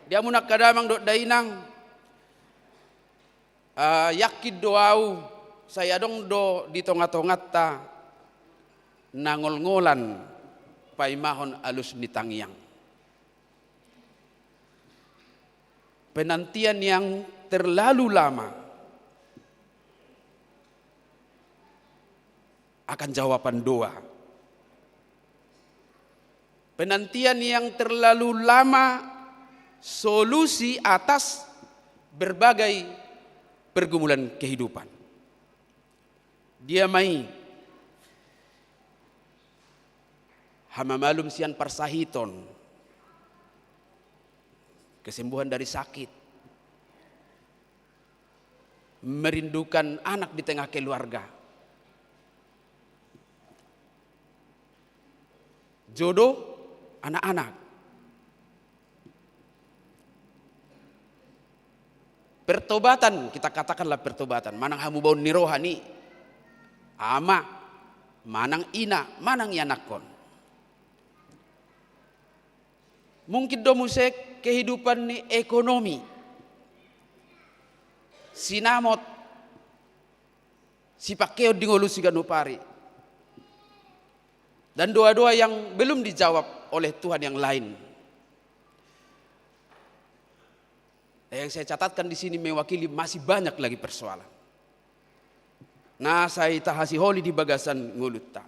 Di hamu angka damang dohot dainang, ah, yakin do ahu, sai adong do di tongatonganta na ngolngolan paimahon alus ni tangiang. Penantian yang terlalu lama akan jawaban doa. Penantian yang terlalu lama solusi atas berbagai pergumulan kehidupan. Dia ma i? Hamamalum sian parsahiton, kesembuhan dari sakit, merindukan anak di tengah keluarga, jodoh, anak-anak. Pertobatan, kita katakanlah pertobatan, manang hamubaon ni roha ni ama, manang ina, manang ianakhon. Mungkin do muse kehidupan ni ekonomi, sinamot, sipangkeon di ngolu siganup ari, dan doa-doa yang belum dijawab oleh Tuhan yang lain. Dan yang saya catatkan di sini mewakili masih banyak lagi persoalan na sai tahasiholi di bagasan ngolunta.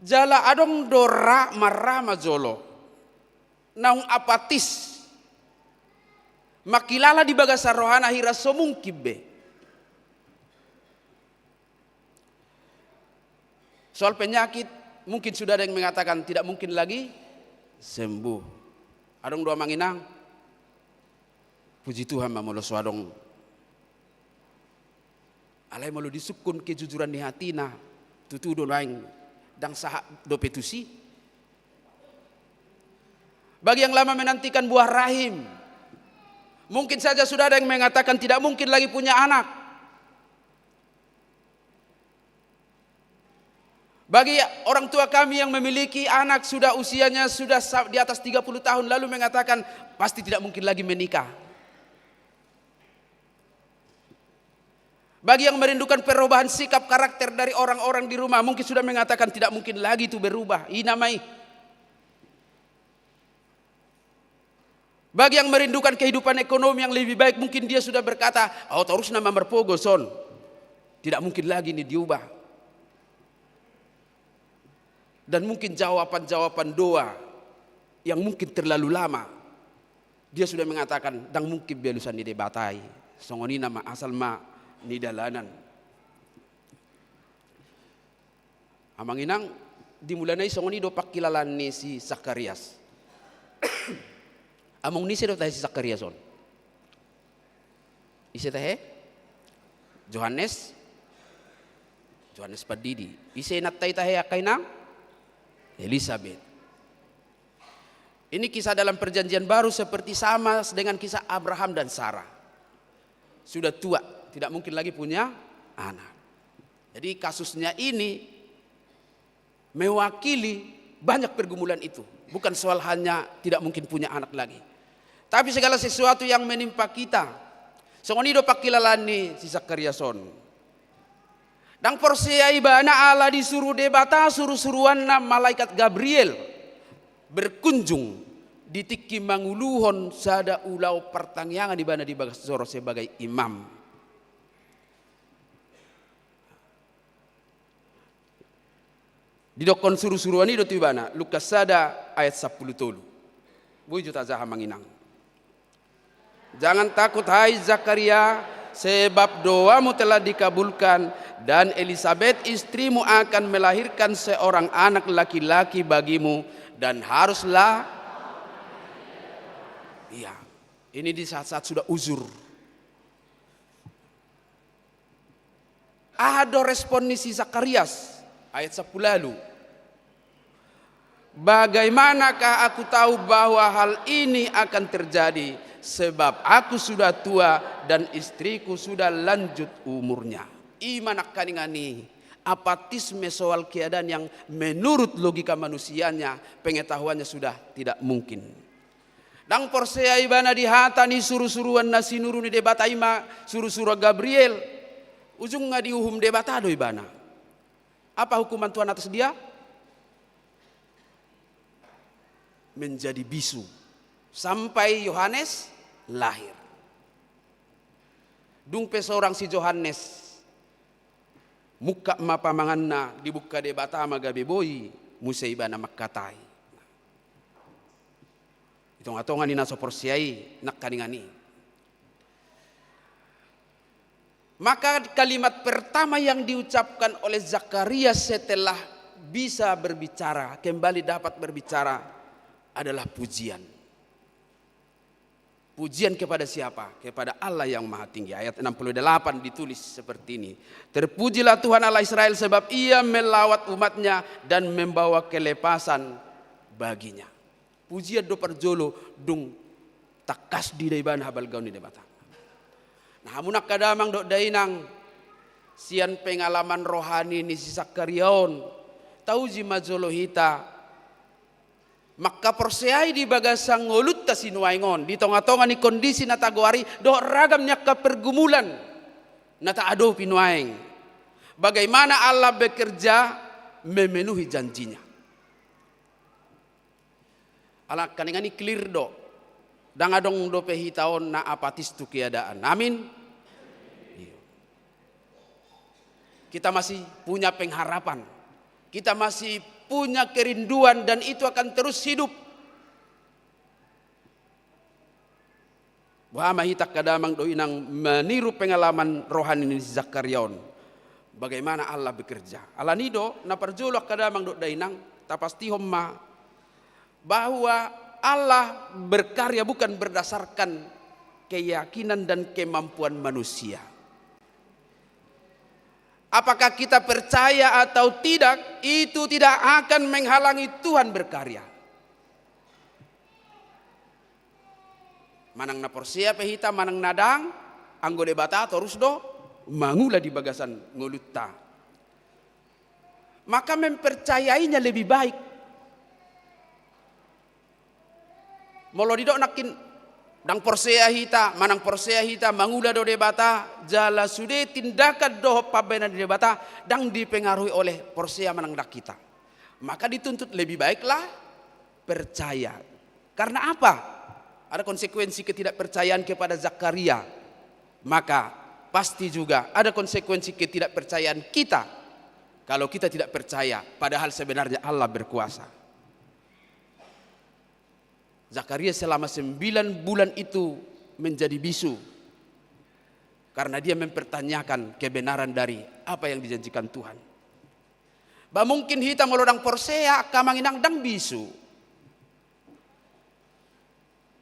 Jala adong do ra, marra ma jolo, naung apatis, mangkilala di bagasan rohana hira so mungkin be. Soal penyakit, mungkin sudah ada yang mengatakan tidak mungkin lagi sembuh. Adong do amang inang, Puji Tuhan ma molo so adong. Alai molo disungkun kejujuran ni hatina, tutu do naeng ndang sahat dope tusi. Bagi yang lama menantikan buah rahim, mungkin saja sudah ada yang mengatakan tidak mungkin lagi punya anak. Bagi orang tua kami yang memiliki anak sudah usianya sudah sa-, di atas tiga puluh tahun lalu mengatakan pasti tidak mungkin lagi menikah. Bagi yang merindukan perubahan sikap karakter dari orang-orang di rumah, mungkin sudah mengatakan tidak mungkin lagi itu berubah. Ina ma i. Bagi yang merindukan kehidupan ekonomi yang lebih baik, mungkin dia sudah berkata, "Au torus nama marpogo son. Tidak mungkin lagi ini diubah." Dan mungkin jawaban-jawaban doa yang mungkin terlalu lama, dia sudah mengatakan, "Ndang mungkin be urusan ni Debata i." Songon i nama asal ma nidalanan. Amang inang, di mulana i songon i do pangkilalaan ni si Zakarias. Among ni ise do tahe si Zakarias on? Ise tahe? Johannes. Johannes Pandidi. Ise inanta i tahe angka inang? Elisabet. Ini kisah dalam perjanjian baru seperti sama dengan kisah Abraham dan Sarah. Sudah tua, tidak mungkin lagi punya anak. Jadi kasusnya ini mewakili banyak pergumulan itu. Bukan soal hanya tidak mungkin punya anak lagi. Tapi segala sesuatu yang menimpa kita. Songon i do pangkilalaan ni si Zakarias on. Ndang porsea ibana ala disuru Debata surusuruanna malaikat Gabriel berkunjung di tingki manguluhon sada ulaon partangiangan ibana di bagas joro sebagai imam. Didokkon surusuruan i do tu ibana, Lukas sada ayat sampulu tolu. Boi jo tajaha amang inang. Jangan takut hai Zakaria, sebab doamu telah dikabulkan, dan Elisabet istrimu akan melahirkan seorang anak laki-laki bagimu, dan haruslah, iya, ini di saat-saat sudah uzur. Aha do respon ni si Zakarias? Ayat sampulu ualu. Bagaimanakah aku tahu bahwa hal ini akan terjadi? Sebab aku sudah tua dan istriku sudah lanjut umurnya. I ma nangkaningan i, apatisme soal keadaan yang menurut logika manusianya, pengetahuannya sudah tidak mungkin. Ndang porsea ibana di hata ni surusuruan na sinuru ni Debata i ma surusuruan Gabriel. Ujungna diuhum Debata do ibana. Apa hukuman Tuhan atas dia? Menjadi bisu. Sampai Yohanes lahir. Dung pe sorang si Johannes, mungkap ma pamanganna, dibuka Debata ma gabe boi, muse ibana mangkatai. Di tongatonga ni na so porsea i nangkaningan i. Maka kalimat pertama yang diucapkan oleh Zakaria setelah bisa berbicara, kembali dapat berbicara, adalah pujian. Pujian kepada siapa? Kepada Allah yang Maha Tinggi. Ayat enam puluh delapan ditulis seperti ini. Terpujilah Tuhan Allah Israel, sebab Ia melawat umat-Nya dan membawa kelepasan baginya. Pujian do parjolo dung tangkas diida ibana habalgaon ni Debata. Nah, hamu angka damang dohot dainang, sian pengalaman rohani ni si Zakaria on, tauji ma jolo hita, mangkaporseai di bagasan ngolunta sinuaeng on, di tongatonga ni kondisi na tagoari, dohot ragam ni angka pergumulan na taadopi nuaeng. Bagaimana Allah bekerja memenuhi janji-Nya. Ala nangkaningan i clear do. Ndang adong dope hita on na apatis tu keadaan. Amin. Iya. Kita masih punya pengharapan. Kita masih punya kerinduan dan itu akan terus hidup. Boha ma hita angka damang dohot dainang maniru pengalaman rohani ni si Zakaria on. Bagaimana Allah bekerja. Alani do, na parjolo angka damang dohot dainang, tapastihon ma bahwa Allah berkarya bukan berdasarkan keyakinan dan kemampuan manusia. Apakah kita percaya atau tidak, itu tidak akan menghalangi Tuhan berkarya. Manang na porsea pe hita, manang na ndang, anggo Debata torus do mangula di bagasan ngolunta. Maka mempercayainya lebih baik. Molo didok nangkin, ndang porsea hita, manang porsea hita, mangula do Debata, jala sude tindakan dohot pambahenan ni Debata ndang dipengaruhi oleh porsea manang ndang hita. Maka dituntut lebih baiklah percaya. Karena apa? Ada konsekuensi ketidakpercayaan kepada Zakaria. Maka pasti juga ada konsekuensi ketidakpercayaan kita kalau kita tidak percaya, padahal sebenarnya Allah berkuasa. Zakaria selama sembilan bulan itu menjadi bisu karena dia mempertanyakan kebenaran dari apa yang dijanjikan Tuhan. Ba mungkin hita molo ndang porsea, angka amang inang, ndang bisu.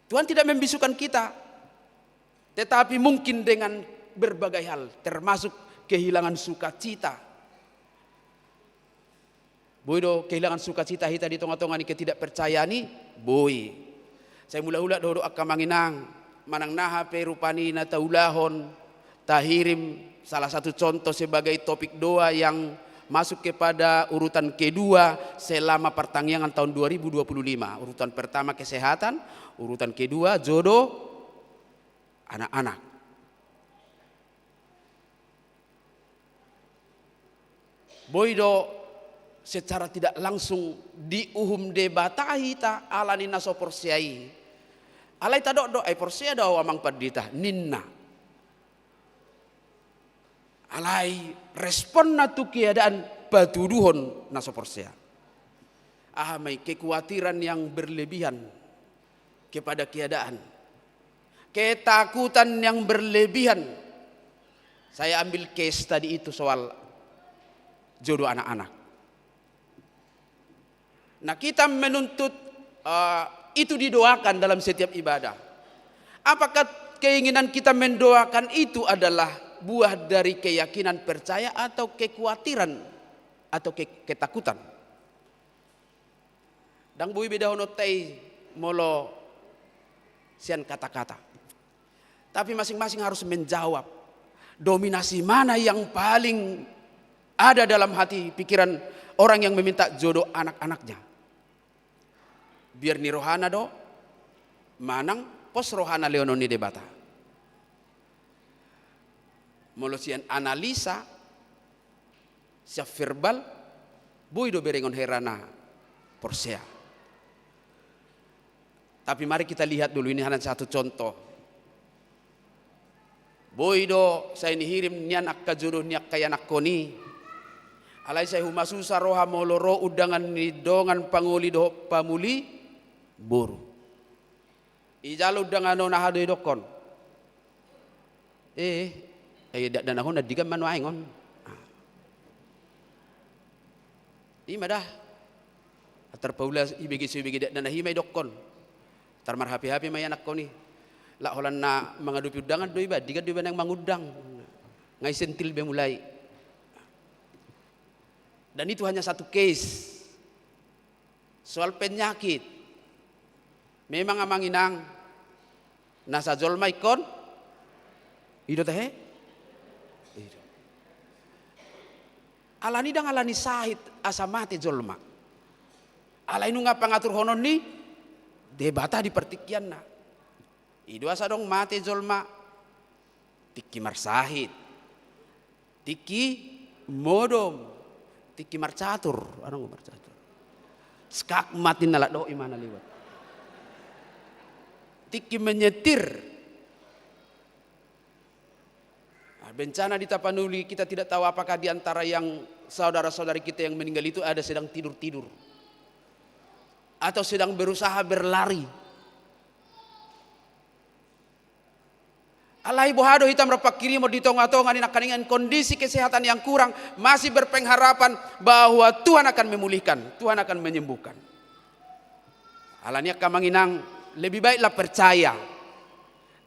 Tuhan tidak membisukan kita, tetapi mungkin dengan berbagai hal, termasuk kehilangan sukacita. Boi do kehilangan sukacita hita di tonga-tonga ni ketidakpercayaan i? Boi. Sai mulak-ulak do, do angka amang inang, manang na aha pe rupani na taulahon, tahirim salah satu contoh sebagai topik doa yang masuk kepada urutan kedua selama pertangiangan tahun dua ribu dua puluh lima. Urutan pertama kesehatan, urutan kedua jodoh, anak-anak. Boi do secara tidak langsung diuhum Debata hita ala ni na so porsea i. Alai tadok do, "Ai porsea do ahu, Amang Pandita," ninna. Alai responna tu keadaan patuduhon na so porsea. Aha ma i? Kekuatiran yang berlebihan kepada keadaan. Ketakutan yang berlebihan. Saya ambil case tadi itu soal jodoh anak-anak. Nah, kita menuntut, eh, itu didoakan dalam setiap ibadah. Apakah keinginan kita mendoakan itu adalah buah dari keyakinan percaya atau kekuatiran atau ke-, ketakutan? Ndang boi bedahononta i molo sian kata-kata. Tapi masing-masing harus menjawab. Dominasi mana yang paling ada dalam hati pikiran orang yang meminta jodoh anak-anaknya? Biar ni rohana do, manang pos rohana lehonon ni Debata? Molo sian analisa, sian verbal, boi do berengon hera na porsea. Tapi mari kita lihat dulu, ini hanya satu contoh. Boi do sai nihirim nian angka jodoh ni angka ianakhon i. Alai sai humasusa roha molo ro undangan ni dongan pangoli dohot pamuli boru. Ijalo undangan on, aha do idokkon? Eh, eh, dakdanak on andigan ma nuaeng on. Ah. I ma da. Antar paula ibege so ibege dakdanak i ma idokkon. Antar marhape-hape ma ianakhon i. Lak holan na mangadopi undangan do iba, andigan do iba naeng mangundang. Nga i sentil be mulai. Dan itu hanya satu case. Soal penyakit. Memang amang inang, nasa jolma ingkon, i do tahe? I do. Alani ndang alani sahit asa mate jolma. Alai nunga pangaturhonon ni Debata di partingkianna. I do asa adong mate jolma tingki marsahit, tingki modom, tingki marcatur, adong marcatur. Skakmat ninna, lak dohot imana lewat. Tingki menyetir. Nah, bencana di Tapanuli, kita tidak tahu apakah di antara yang saudara-saudari kita yang meninggal itu ada sedang tidur-tidur atau sedang berusaha berlari. Alai boha do hita marpanghirimon di tonga-tonga ni nangkaningan kondisi kesehatan yang kurang, masih berpengharapan bahwa Tuhan akan memulihkan, Tuhan akan menyembuhkan. Alani i angka amang inang, lebih baiklah percaya.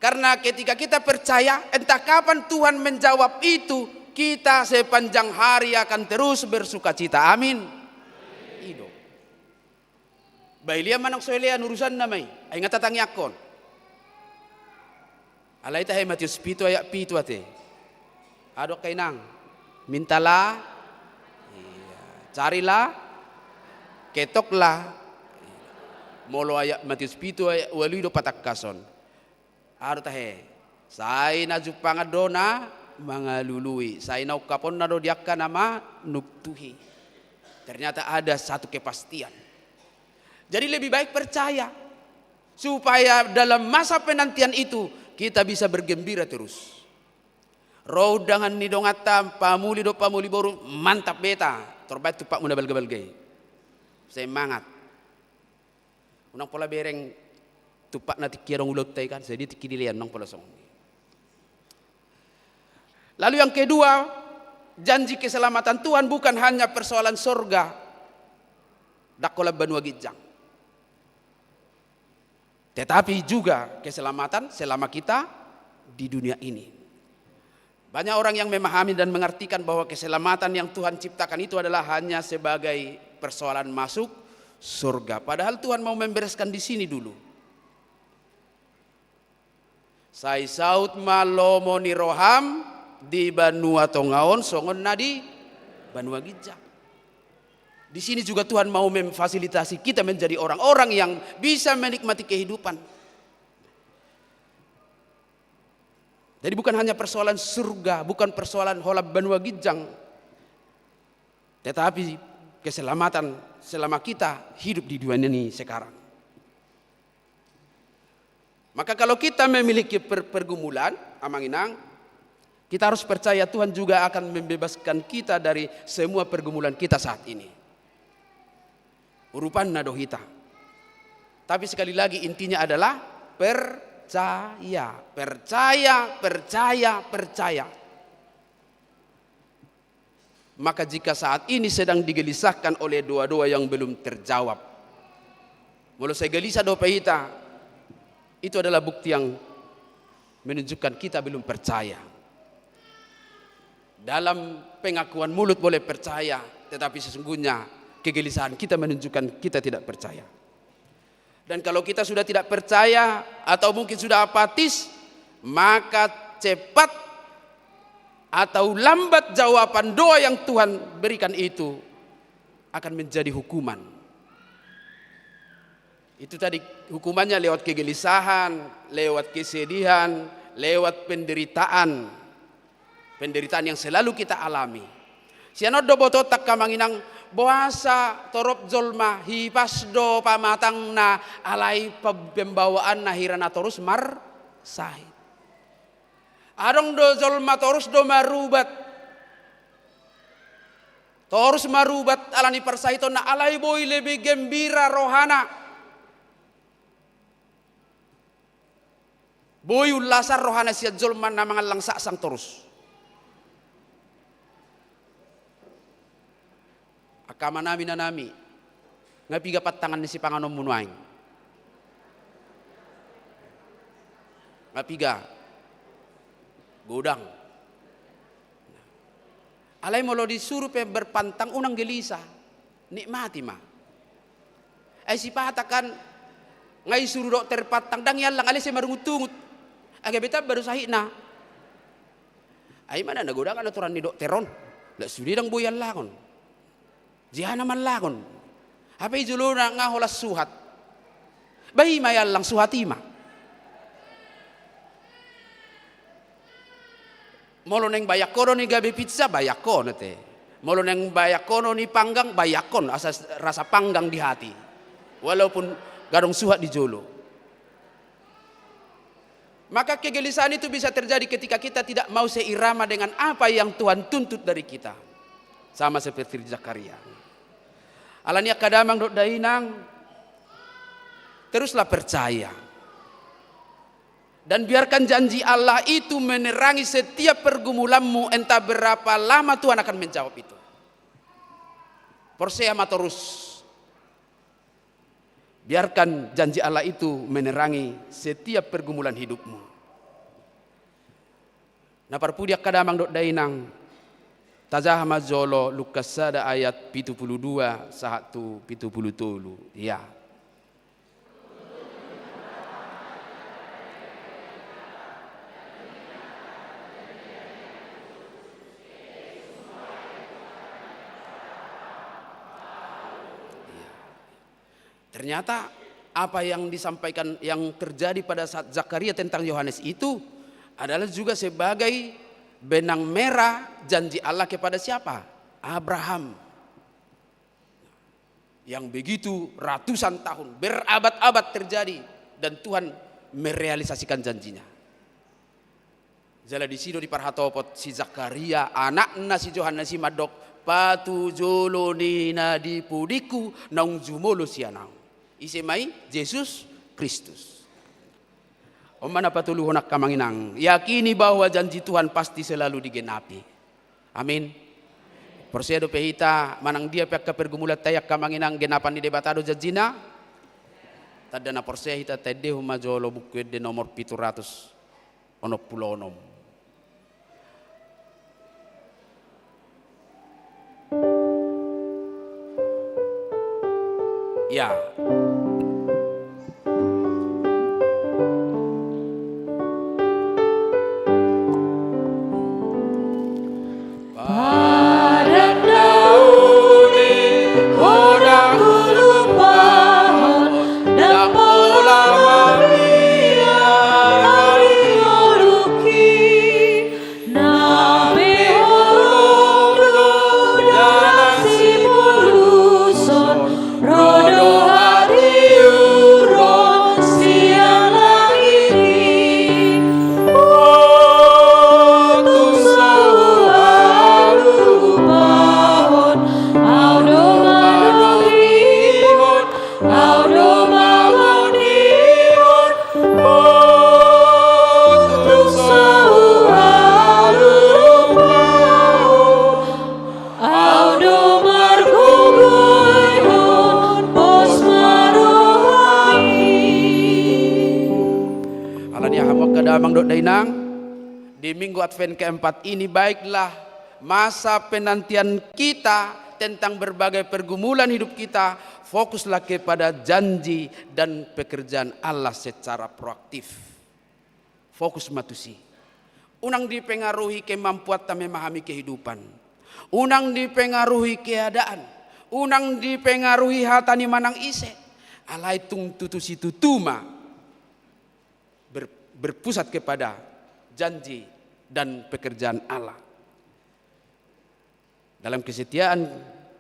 Karena ketika kita percaya, entah kapan Tuhan menjawab itu, kita sepanjang hari akan terus bersukacita. Amin. I do. Baen ma nang so elean urusanna ma i, ai nga tatangiangkon. Alai tahe Matius pitu ayat pitu ate. Adong, angka inang, mintalah, iya, carilah, ketoklah. Molo ayat Matius pitu ayat ualu i do patangkason. Adong tahe, sai na jumpangan do na mangalului, sai na ungkaponna do di angka na manuktuhi. Ternyata ada satu kepastian. Jadi lebih baik percaya, supaya dalam masa penantian itu kita bisa bergembira terus. Ro undangan ni donganta, pamuli dohot pamuli boru, mantap beta, tor baen tumpakmu na balga-balga i. Semangat. Unang pola bereng tumpakna tingki adong ulaonta i kan, sai dia tingki dilean, unang pola songon i. Lalu yang kedua, janji keselamatan Tuhan bukan hanya persoalan sorga, ndang holan banua ginjang. Tetapi juga keselamatan selama kita di dunia ini. Banyak orang yang memahami dan mengartikan bahwa keselamatan yang Tuhan ciptakan itu adalah hanya sebagai persoalan masuk surga. Padahal Tuhan mau membereskan di sini dulu. Sai saut ma lomo ni roham di banua tonga on songon na di banua ginjang. Di sini juga Tuhan mau memfasilitasi kita menjadi orang-orang yang bisa menikmati kehidupan. Jadi bukan hanya persoalan surga, bukan persoalan holan banua ginjang, tetapi keselamatan selama kita hidup di dunia ini sekarang. Maka kalau kita memiliki per-, pergumulan, amang inang, kita harus percaya Tuhan juga akan membebaskan kita dari semua pergumulan kita saat ini. Urupanna do hita. Tapi sekali lagi, intinya adalah percaya, percaya, percaya, percaya. Maka jika saat ini sedang digelisahkan oleh doa-doa yang belum terjawab, molo sai gelisah dope hita, itu adalah bukti yang menunjukkan kita belum percaya. Dalam pengakuan mulut boleh percaya, tetapi sesungguhnya kegelisahan kita menunjukkan kita tidak percaya. Dan kalau kita sudah tidak percaya atau mungkin sudah apatis, maka cepat atau lambat jawaban doa yang Tuhan berikan itu akan menjadi hukuman. Itu tadi hukumannya lewat kegelisahan, lewat kesedihan, lewat penderitaan. Penderitaan yang selalu kita alami. Sian on do botoonta, amang inang, boasa torop jolma hipas do pamatangna alai pem-, pembawaanna hira na torus marsahit. Adong do jolma torus do marubat. Torus marubat ala ni parsahitonna alai boi lebih gembira rohana. Boi ullasan rohana sian jolma na mangallang saksang torus. Angka amanami, inanami, nga piga pantangan ni sipanganonmu nuaeng? Nga piga? Godang. Alai molo disuru pe berpantang, unang gelisah, nikmati ma. Ai sipata kan, nga isuru dokter pantang, ndang iallang, alai sai marungutungut. Ai gabe tamba do sahitna. Ai ima na godang aturan ni dokter on. Lak sude ndang boi allangon. Jihana ma allangon. Hape i jolona nga holan suhat. Ba ima iallang, suhat ima. Molo naeng bayangkonon i gabe pizza, bayangkonon te. Molo naeng bayangkonon i panggang, bayangkon asa rasa panggang di hati. Walaupun gadong suhat di jolo. Maka kegelisahan itu bisa terjadi ketika kita tidak mau seirama dengan apa yang Tuhan tuntut dari kita. Sama seperti Zakaria. Alani i angka damang dohot dainang, teruslah percaya. Dan biarkan janji Allah itu menerangi setiap pergumulanmu, entah berapa lama Tuhan akan menjawab itu. Porsea ma torus. Biarkan janji Allah itu menerangi setiap pergumulan hidupmu. Na parpudi angka damang dohot dainang, tajaha ma jolo Lukas sada ayat pitu pulu dua sahat tu pitu pulu tolu. Ya. Ternyata apa yang disampaikan, yang terjadi pada saat Zakaria tentang Yohanes itu adalah juga sebagai benang merah janji Allah kepada siapa? Abraham. Yang begitu ratusan tahun, berabad-abad terjadi, dan Tuhan merealisasikan janjinya. Jala disi do diparhatopot si Zakaria, anakna si Johannes i mandok, patujolo ni na di pudingku naung jumolo sian ahu. Ise ma i? Jesus Kristus. On ma na patoluhon angka amang inang, yakini bahwa janji Tuhan pasti selalu digenapi. Amin. Porsea dope hita manang dia pe angka pergumulanta i angka amang inang, genapan ni Debata do janjina. Tanda na porsea hita, taendehon ma jolo Buku Ende nomor pitu ratus onom pulu onom. Ya. Padan daun i, ndang hulupa on, ndang pola mabiar ngolungki. Na pe holong do dalan sipuluson, ro do hatiuron sian langit i. Tung so huhalupahon, Au do manogihon, Au do mangonihon. Tung so huhalupahon, Au do margogoihon, pos ma roha i. Alani i hamu angka damang dohot dainang, di Minggu Advent keempat ini, baiklah masa penantian kita tentang berbagai pergumulan hidup kita, fokuslah kepada janji dan pekerjaan Allah secara proaktif. Fokus ma tusi. Unang dipengaruhi kemampuanta memahami kehidupan. Unang dipengaruhi keadaan. Unang dipengaruhi hata ni manang ise. Alai tung tutu situtu ma ber-, berpusat kepada janji dan pekerjaan Allah. Dalam kesetiaan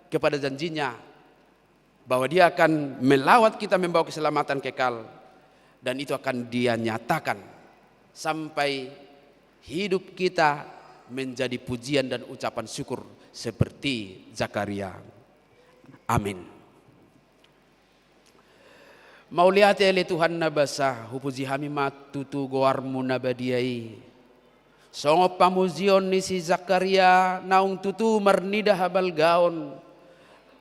kepada janjinya, bahwa Dia akan melawat kita membawa keselamatan kekal, dan itu akan Dia nyatakan sampai hidup kita menjadi pujian dan ucapan syukur seperti Zakaria. Amin. Mauliate ale Tuhan na basa, hupuji hami ma tutu goarmu na badia i. Songon pamujion ni si Zakaria naung tutu marnida habalgaon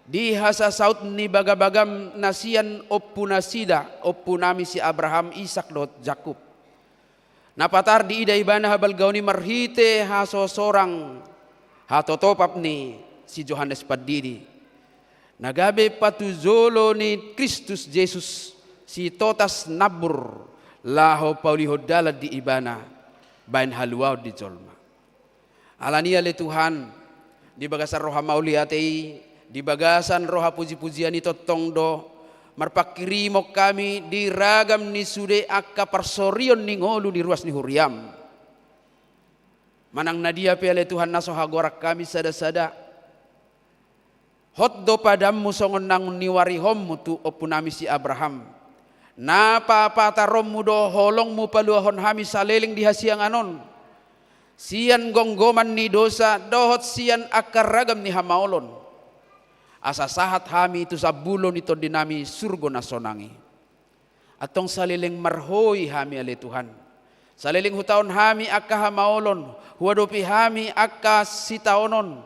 di hasasaut ni bagabagam na sian ompunasida, ompunami si Abraham, Isak dohot Jakub. Na patar diida ibana habalgaon i marhite hasosorang hatotopap ni si Johannes Pandidi, na gabe patujolo ni Kristus Jesus, sitotas nambur, laho paulihon dalan di ibana baen haluaon di jolma. Alani i ale Tuhan, di bagasan roha mauliate i, di bagasan roha pujipujian i tongtong do marpanghirimon hami di ragam ni sude angka parsorion ni ngolu di ruas ni huriam. Manang na dia pe ale Tuhan na so hagoaran hami sadasada, hot do padanmu songon naung niuarihonmu tu ompunami si Abraham. Na papataronmu do holongmu paluahon hami saleleng di hasiangan on, sian gomgoman ni dosa dohot sian angka ragam ni hamaolon, asa sahat hami tu sambulo ni tondinami surgo na sonang i. Antong saleleng marhoi hami ale Tuhan, saleleng hutaon hami angka hamaolon, huadopi hami angka sitaonon,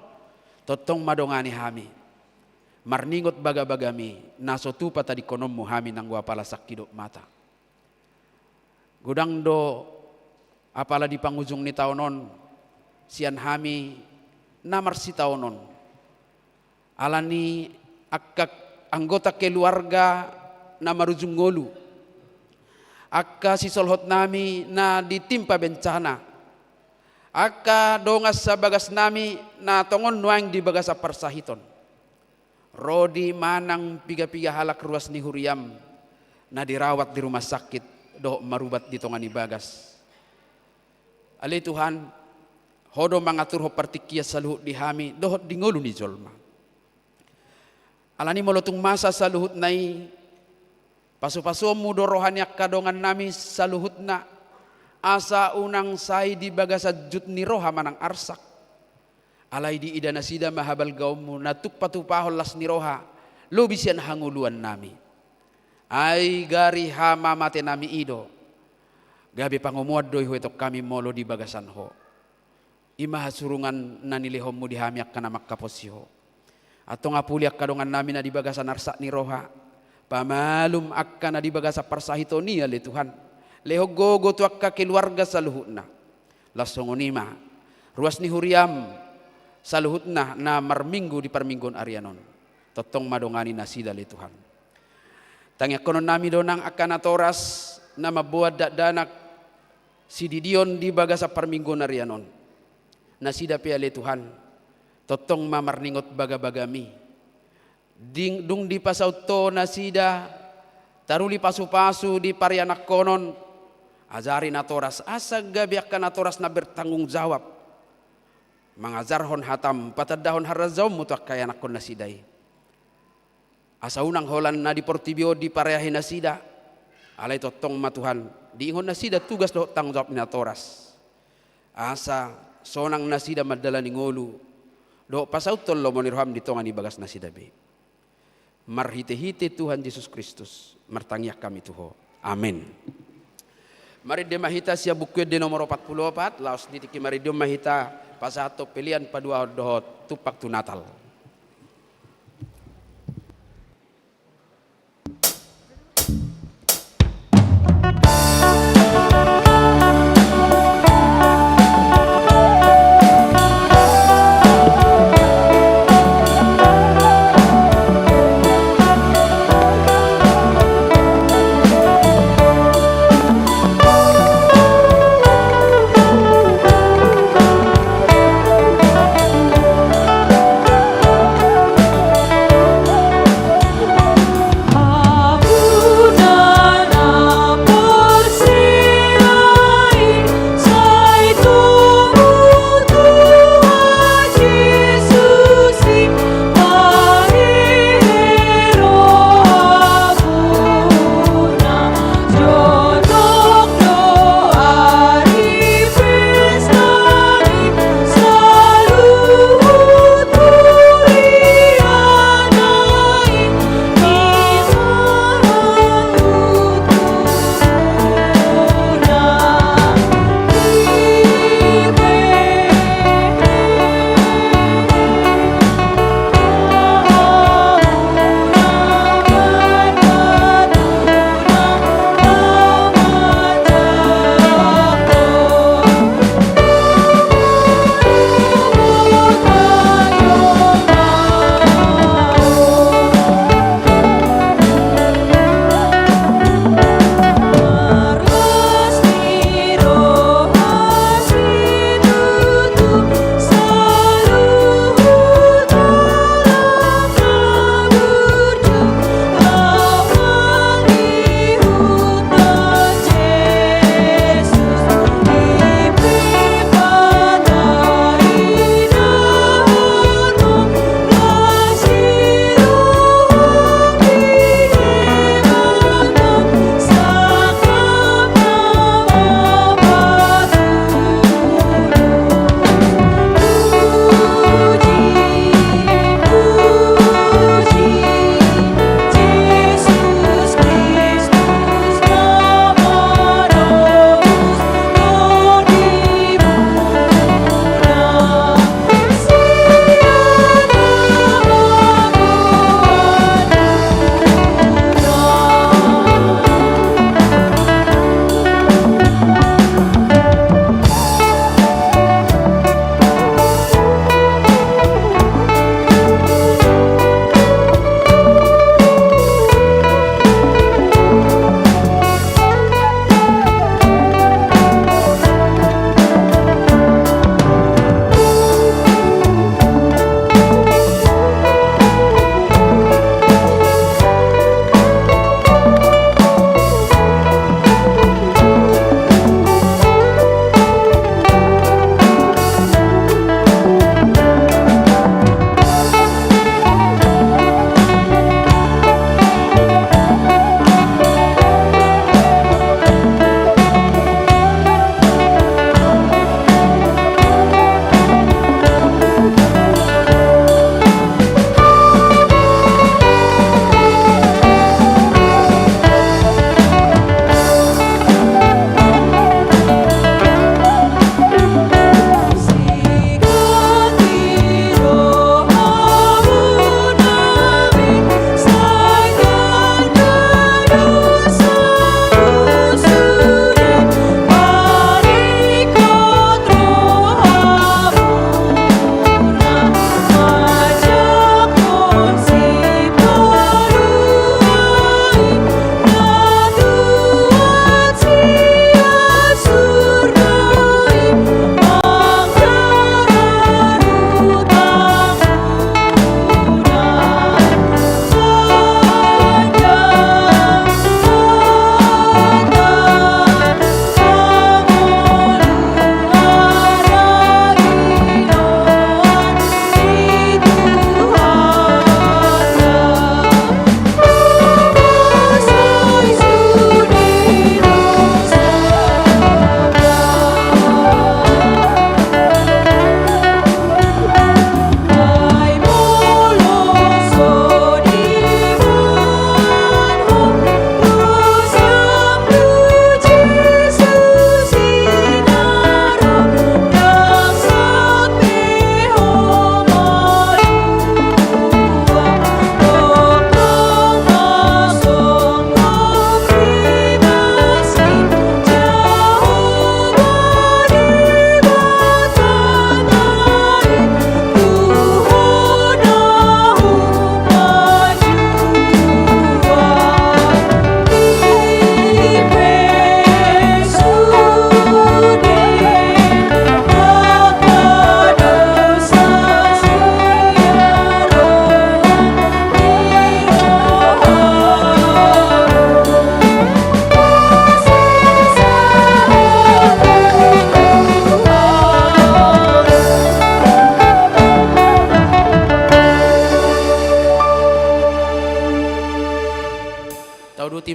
tongtong ma dongani hami, marningot bagabagami na so tupa tadingkononmu hami nanggo apala sangkidop mata. Godang do apala di pangujung ni taon on, sian hami na marsitaonon. Alani angka anggota keluarga na marujung ngolu, angka sisolhotnami na ditimpa bencana, angka dongan sabagasnami na tongon nuaeng di bagasan parsahiton, ro di manang piga-piga halak ruas ni huriam na dirawat di rumah sakit dohot marubat di tonga ni bagas. Ale Tuhan, Ho do mangaturhon partingkian saluhut di hami dohot di ngolu ni jolma. Alani molo tung masa saluhutna i, pasu-pasuonmu do roha ni angka dongannami saluhutna, asa unang sai di bagasan jut ni roha manang arsak. Alai diida nasida ma habalgaonmu na tung patupahon las ni roha, lobi sian hangoluannami. Ai gari hamamatenami i do, gabe pangomoan do i huetong hami molo di bagasan Ho. I ma hasurungan na nilehonmu di hami angka na mangkaposi Ho. Antong apuli angka dongannami na di bagasan arsak ni roha, pamalum angka na di bagasan parsahiton i ale Tuhan. Lehon gogo tu angka keluarga saluhutna. Laos songon i ma ruas ni huriam saluhutna na marminggu di parmingguon arian on. Tongtong ma dongani nasida ale Tuhan. Tangiangkononnami do nang angka natoras na mamboan dakdanak sididion di bagasan parmingguon arian on. Nasida pe ale Tuhan, tongtong ma marningot bagabagami. Dung dipasaut Ho nasida taruli pasu-pasu di parianakhonon, ajari natoras asa gabe angka natoras na bertanggung jawab mangajarhon hatam, patandahon harajaonmu tu angka ianakhon nasida i. Asa unang holan na di portibi on dipareahi nasida. Alai tongtong ma Tuhan, diingot nasida tugas dohot tanggung jawab ni natoras. Asa sonang nasida mandalani ngolu dohot pasauthon lomo ni roham di tonga ni bagas nasida be. Marhite-hite Tuhan Jesus Kristus martangiang hami tu Ho. Amen. Marende ma hita sian Buku Ende nomor opat pulu opat, laos di tingki marende on ma hita pasahathon pelean paduahon dohot tumpak tu Natal.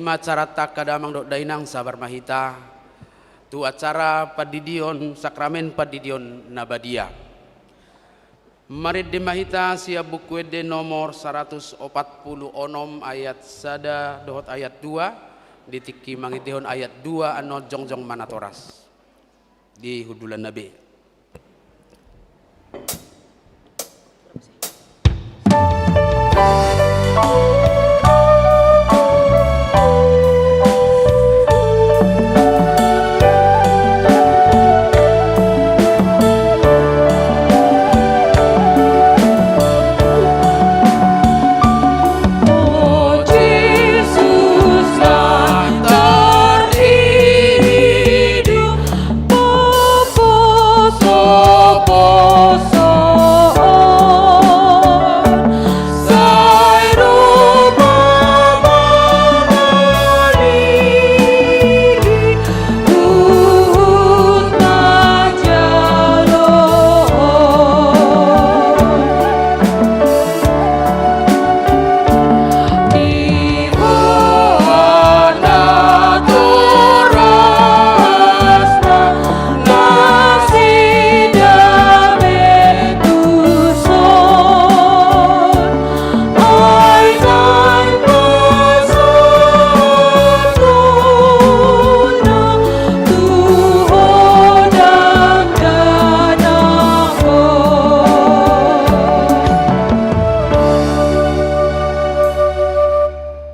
Acaranta angka damang dohot dainang, sabar ma hita tu acara pandidion, sakramen pandidion na badia. Marende ma hita sian Buku Ende nomor saratus opat pulu onom ayat sada dohot ayat dua, di tingki mangendehon ayat dua annon jongjong ma natoras di hundulanna be.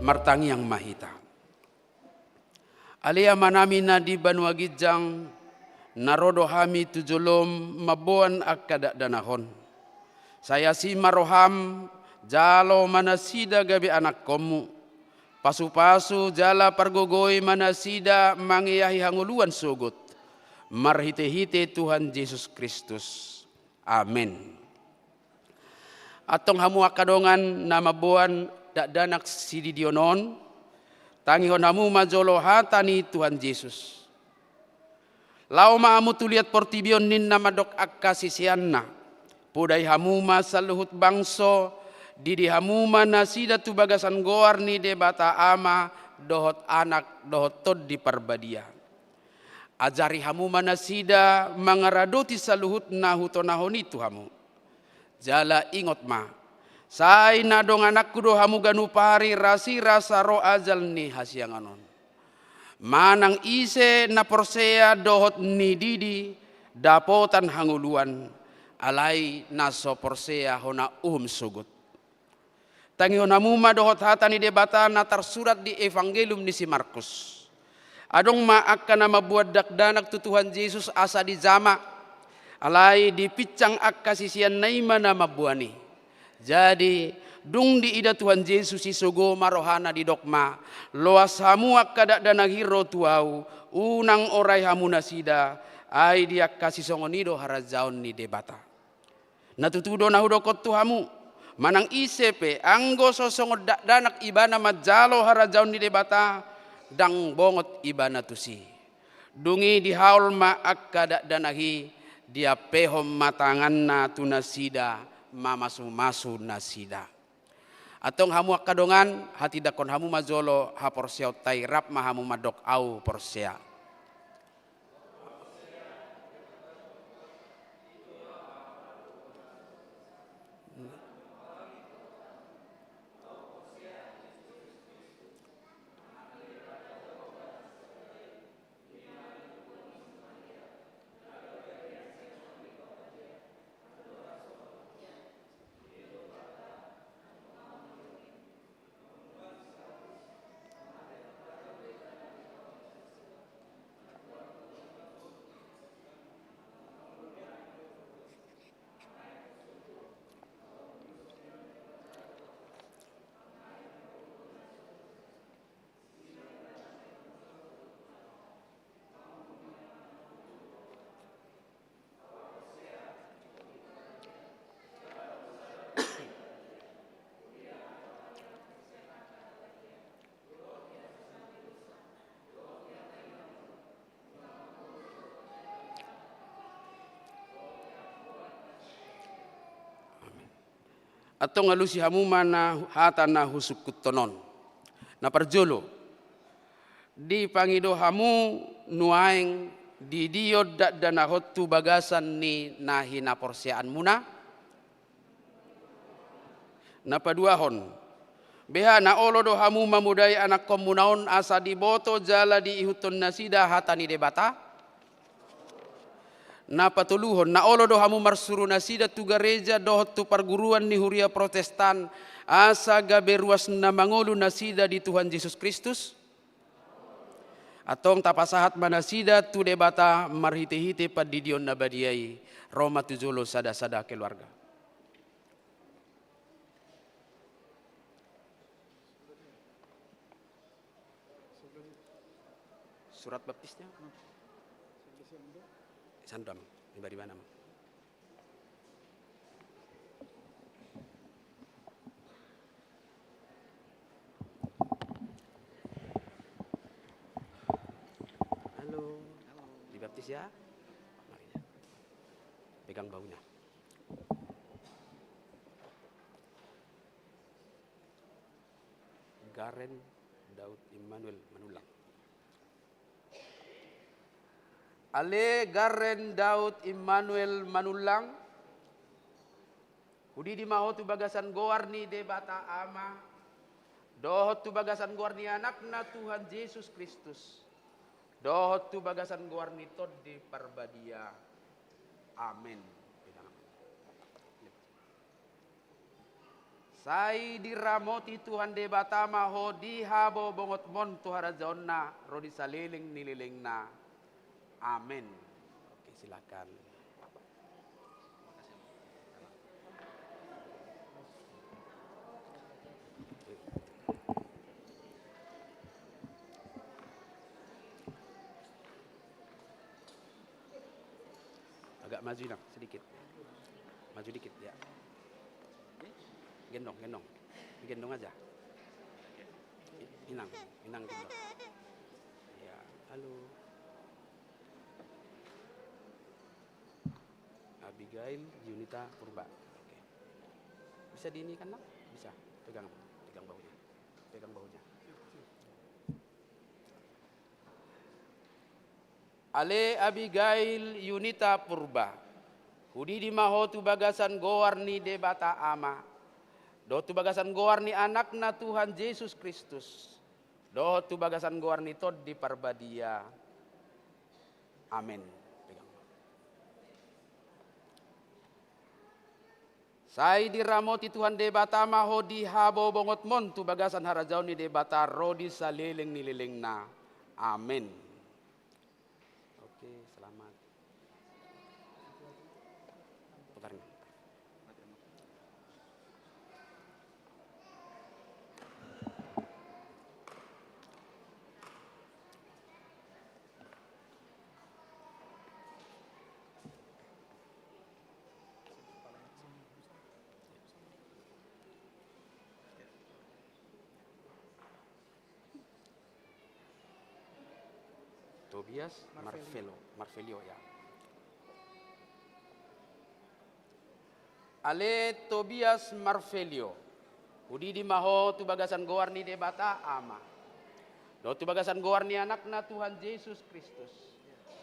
Martangiang ma hita. Ale Amanami na di banua ginjang, na ro do hami tu jolom mamboan angka dakdanak on. Sai asi ma roham, jalo ma nasida gabe anakkonmu. Pasupasu jala pargogoi ma nasida mangeahi hangoluan sogot. Marhitehite Tuhan Jesus Kristus. Amen. Antong hamu angka dongan na mamboan dakdanak sididion on, tangihon hamu ma jolo hata ni Tuhan Jesus. Laho ma hamu tu liat portibi on, ninna mandok angka siseanna. Podai hamu ma saluhut bangso, didi hamu ma nasida tu bagasan goar ni Debata Ama, dohot Anak, dohot Tondi Parbadia. Ajari hamu ma nasida mangaradoti saluhut na hutonahon i tu hamu. Jala ingot ma, sai na dongananku do hamu ganup ari rasirasa ro ajal ni hasiangan on. Manang ise na porsea dohot nididi dapotan hangoluan, alai na so porsea hona uhum sogot. Tangihon hamu ma dohot hata ni Debata na tarsurat di Evangelium ni si Markus. Adong ma angka na mamboan dakdanak tu Tuhan Jesus asa dijama, alai dipinsang angka siseanna i ma na mamboan i. Jadi, dung diida Tuhan Jesus i, sogo ma rohana, didok ma, "Loas hamu angka dakdanak i ro tu Ahu, unang orai hamu nasida, ai di angka sisongon i do harajaon ni Debata." Na tutu do na hudokhon tu hamu, manang ise pe, anggo so songon dakdanak ibana manjalo harajaon ni Debata, ndang bongot ibana tusi. Dung i dihaol ma angka dakdanak i, diampehon ma tanganna tu nasida, mamasumasu nasida. Antong hamu angka dongan, hatindanghon hamu ma jolo haporseaonta i, rap ma hamu mandok, "Ahu porsea." Antong alusi hamu ma na hata na husungkunhon on. Na parjolo, Dipangido hamu nuaeng didion dakdanak on tu bagasan ni na hinaporseaonmuna? Na paduahon, beha na olo do hamu mamodai anakkonmuna on asa diboto jala diihuthon nasida hata ni Debata? Na patoluhon, na olo do hamu marsuru nasida tu gareja dohot tu parguruan ni huria Protestan asa gabe ruas na mangolu nasida di Tuhan Jesus Kristus? Antong tapasahat ma nasida tu Debata marhitehite pandidion na badia i. Ro ma tu jolo sadasada keluarga. Surat baptisnya? Sandam, di bari mana? Halo. Halo. Dibaptis ya? Mari ya. Pegang bahunya. Garren Daud Immanuel Manullang. Ale Garren Daud Immanuel Manullang, hudidi ma ho tu bagasan goar ni Debata Ama, dohot tu bagasan goar ni Anakna Tuhan Jesus Kristus, dohot tu bagasan goar ni Tondi Parbadia. Amen. Sai diramoti Tuhan Debata ma ho di habobongotmon tu harajaonna ro di saleleng ni lelengna. Amen. Oke, silakan. Agak maju, Inang, sedikit. Maju dikit, ya. Gendong, gendong. Gendong aja. Inang, Inang gendong. Ya, halo. Abigail Yunita Purba. Oke. Bisa diinikan, Nang? Bisa. Pegang, pegang bahunya. Pegang bahunya. Ale Abigail Yunita Purba, hudidi ma ho tu bagasan goar ni Debata Ama, dohot tu bagasan goar ni Anakna Tuhan Jesus Kristus, dohot tu bagasan goar ni Tondi Parbadia. Amen. Pegang. Sai diramoti Tuhan Debata ma ho di habobongotmon tu bagasan harajaon ni Debata ro di saleleng ni lelengna. Amen. Oke, selamat. Putar, Nang. Tobias Marvelio. Marvelio. Marvelio, ya. Ale Tobias Marvelio, hudidi ma ho tu bagasan goar ni Debata Ama, dohot tu bagasan goar ni Anakna Tuhan Jesus Kristus,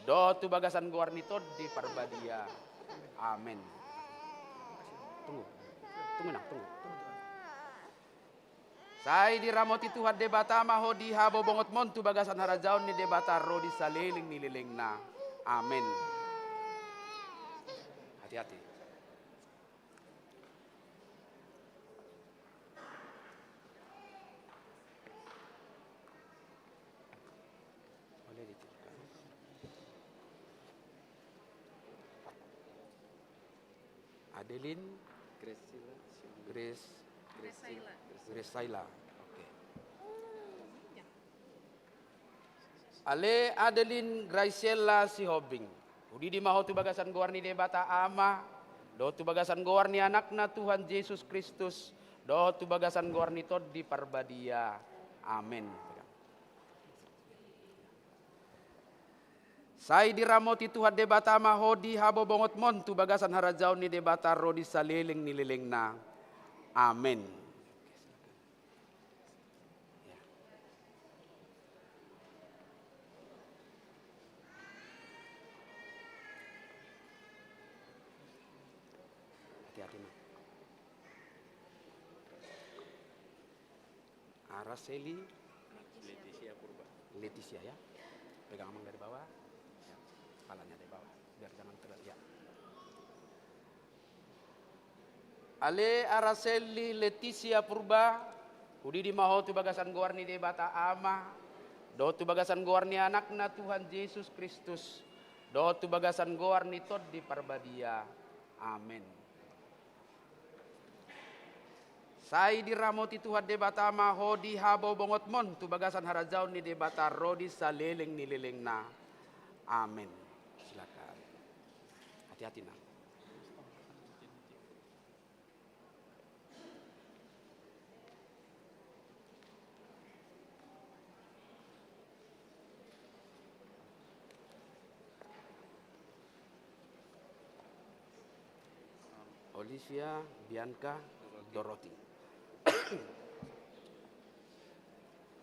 dohot tu bagasan goar ni Tondi Parbadia. Amen. Tunggu. Tunggu, Nang, tunggu. Sai diramoti Tuhan Debata ma ho di habobongotmon tu bagasan harajaon ni Debata ro di saleleng ni lelengna. Amen. Hati-hati. Adelin. Grace Sila. Grace. Grace Saila. Grace Saila. Oke. Ale Adelin Graciela Sihombing, hudidi ma ho tu bagasan goar ni Debata Ama, dohot tu bagasan goar ni Anakna Tuhan Jesus Kristus, dohot tu bagasan goar ni Tondi Parbadia. Amen. Sai diramoti Tuhan Debata ma ho di habobongotmon tu bagasan harajaon ni Debata ro di saleleng ni lelengna. Amen. Ya. Araceli Leticia Purba. Leticia, ya. Pegang Amang dari bawah. Ya. Kepalanya dari bawah. Biar jangan telat, ya. Ale Araceli Leticia Purba, hudidi ma ho tu bagasan goar ni Debata Ama, dohot tu bagasan goar ni Anakna Tuhan Jesus Kristus, dohot tu bagasan goar ni Tondi Parbadia. Amen. Sai diramoti Tuhan Debata ma ho di habobongotmon tu bagasan harajaon ni Debata ro di saleleng ni lelengna. Amen. Silakan. Hati-hati, Nang. Olivia, Bianca, Dorothy.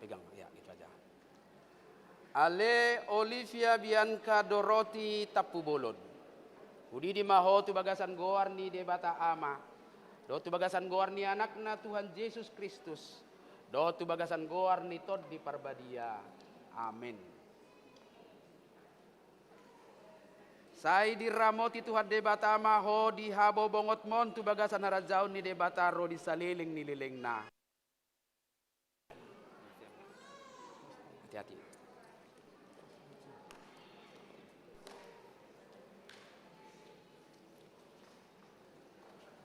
Pegang, ya, gitu aja. Ale Olivia Bianca Dorothy Tampubolon, hudidi ma ho tu bagasan goar ni Debata Ama, dohot tu bagasan goar ni Anakna Tuhan Jesus Kristus, dohot tu bagasan goar ni Tondi Parbadia. Amen. Sai diramoti Tuhan Debata ma ho di habobongotmon tu bagasan harajaon ni Debata ro di saleleng ni lelengna. Hati-hati.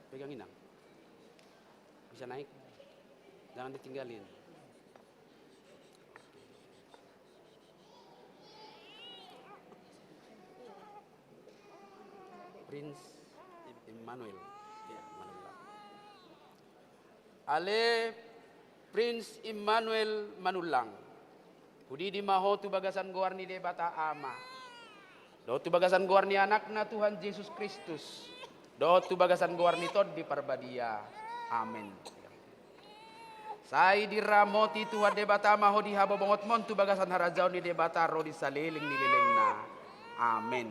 Pegang, Inang. Bisa naik. Jangan ditinggalin. Prince Immanuel. Ya, Immanuel. Ale Prince Immanuel Manullang, hudidi ma ho tu bagasan goar ni Debata Ama, dohot tu bagasan goar ni Anakna Tuhan Jesus Kristus, dohot tu bagasan goar ni Tondi Parbadia. Amen. Sai diramoti Tuhan Debata ma ho di habobongotmon tu bagasan harajaon ni Debata ro di saleleng ni lelengna. Amen.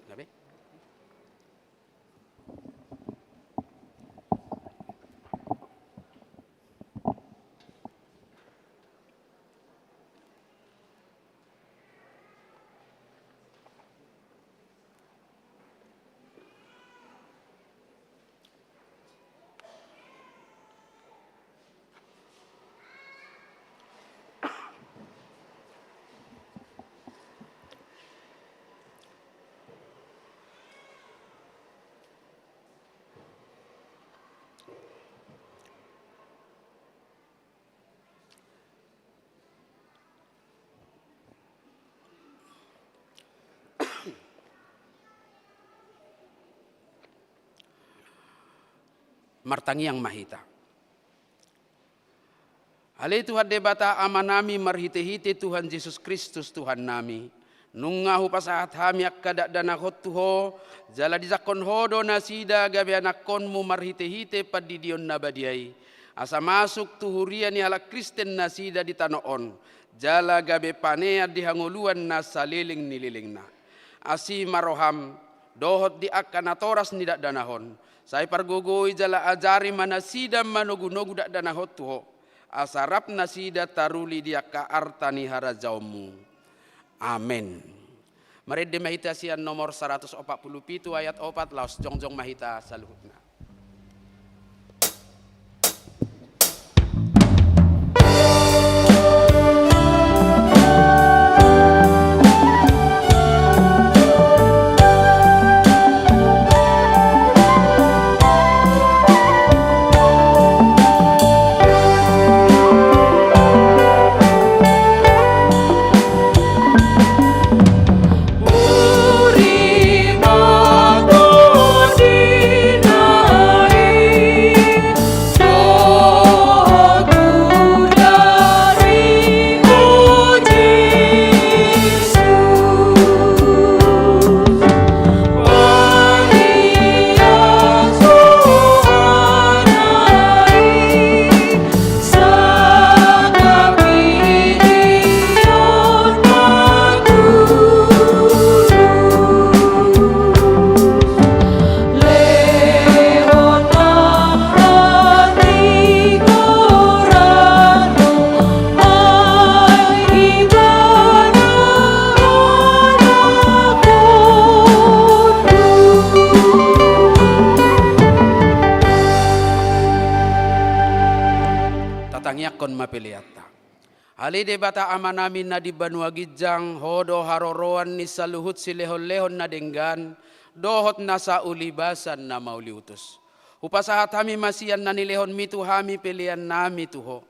Gabe? Martangiang ma hita. Ale Tuhan Debata Amanami, marhitehite Tuhan Jesus Kristus Tuhannami, nunga hupasahat hami angka dakdanahon tu Ho, jala dijangkon Ho do nasida gabe anakkonmu marhitehite pandidion na badia i, asa masuk tu huria ni halak Kristen nasida di tano on, jala gabe panean di hangoluan na saleleng ni lelengna. Asi ma roham dohot di angka natoras ni dakdanak on, sai pargogoi jala ajari ma nasida manogunogu dakdanak on tu Ho, asa rap nasida taruli di angka arta ni harajaonmu. Amen. Marende ma hita sian nomor saratus opat pulu pitu ayat opat, laos jongjong ma hita saluhutna. peleanta. Ale Debata Amanami na di banua ginjang, Ho do haroroan ni saluhut silehonlehon na denggan dohot nasa ulibasan na mauliutus. Hupasahat hami ma sian na nilehonMi tu hami peleannami tu Ho.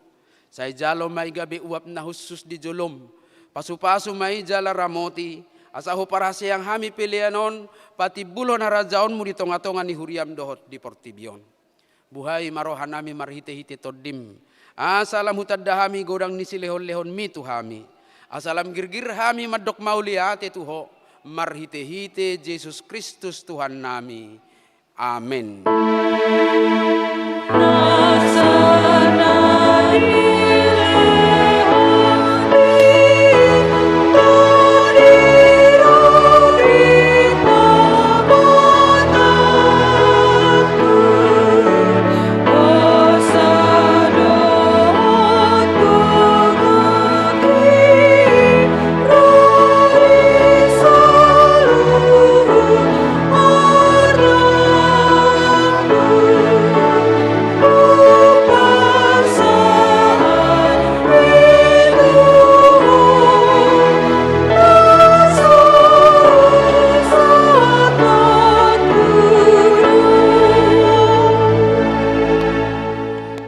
Sai jalo ma i gabe uap na hushus di jolom. Pasupasu ma i jala ramoti, asa huparhaseang hami pelean on patimbulhon harajaonMu di tongatonga ni huriaM dohot di portibi on. Buhai ma rohanami marhitehite TondiM, asa lam hutanda hami godang ni silehonlehonMi tu hami, asa lam girgir hami mandok mauliate tu Ho, marhitehite Jesus Kristus Tuhannami. Amen.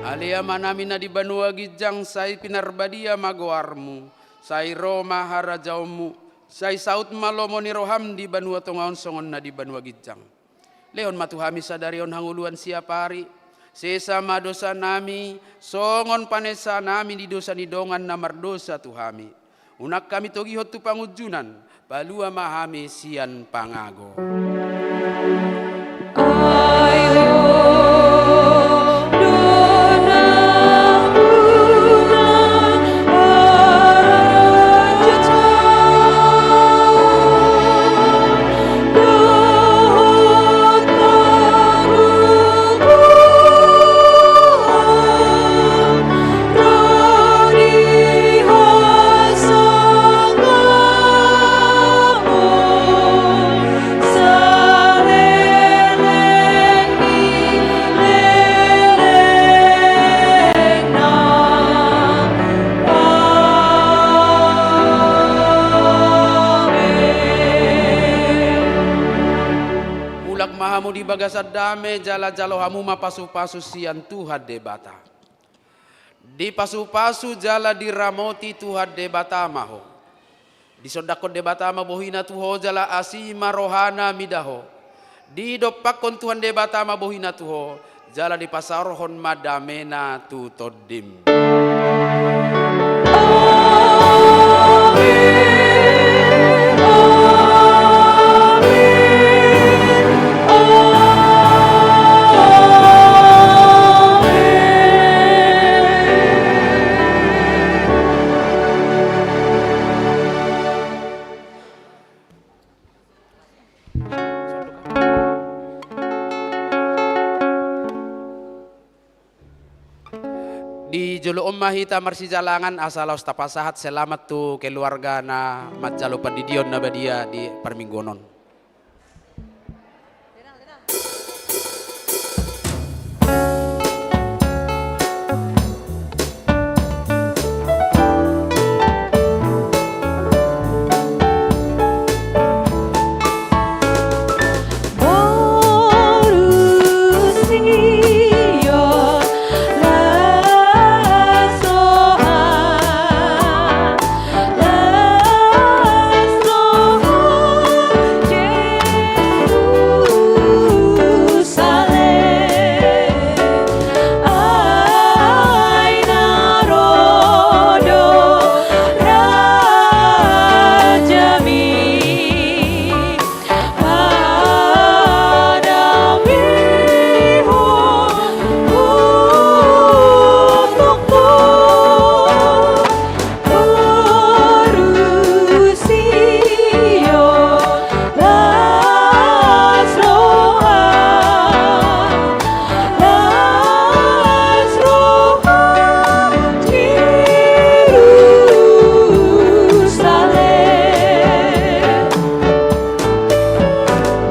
Ale Amanami na di banua ginjang, sai pinarbadia ma goarMu, sai ro ma harajaonMu, sai saut ma lomo ni rohaM di banua tonga on songon na di banua ginjang. Lehon ma tu hami sadari on hangoluan siapari, sesa ma dosanami, songon panesanami di dosa ni dongan na mardosa tu hami. Unang hami togihon tu pangunjunan, palua ma hami sian pangago. Mulak ma hamu di bagasan dame, jala jalo hamu ma pasupasu sian Tuhan Debata. Dipasupasu jala diramoti Tuhan Debata ma ho. Disondangkon Debata ma bohiNa tu ho jala asi ma rohaNa mida ho. Didompakkon Tuhan Debata ma bohiNa tu ho, jala dipasaorhon ma dameNa tu tondim. Di jolo on ma hita marsijalangan asa laos tapasahat selamat tu keluarga na manjalo pandidion na badia di parmingguon on.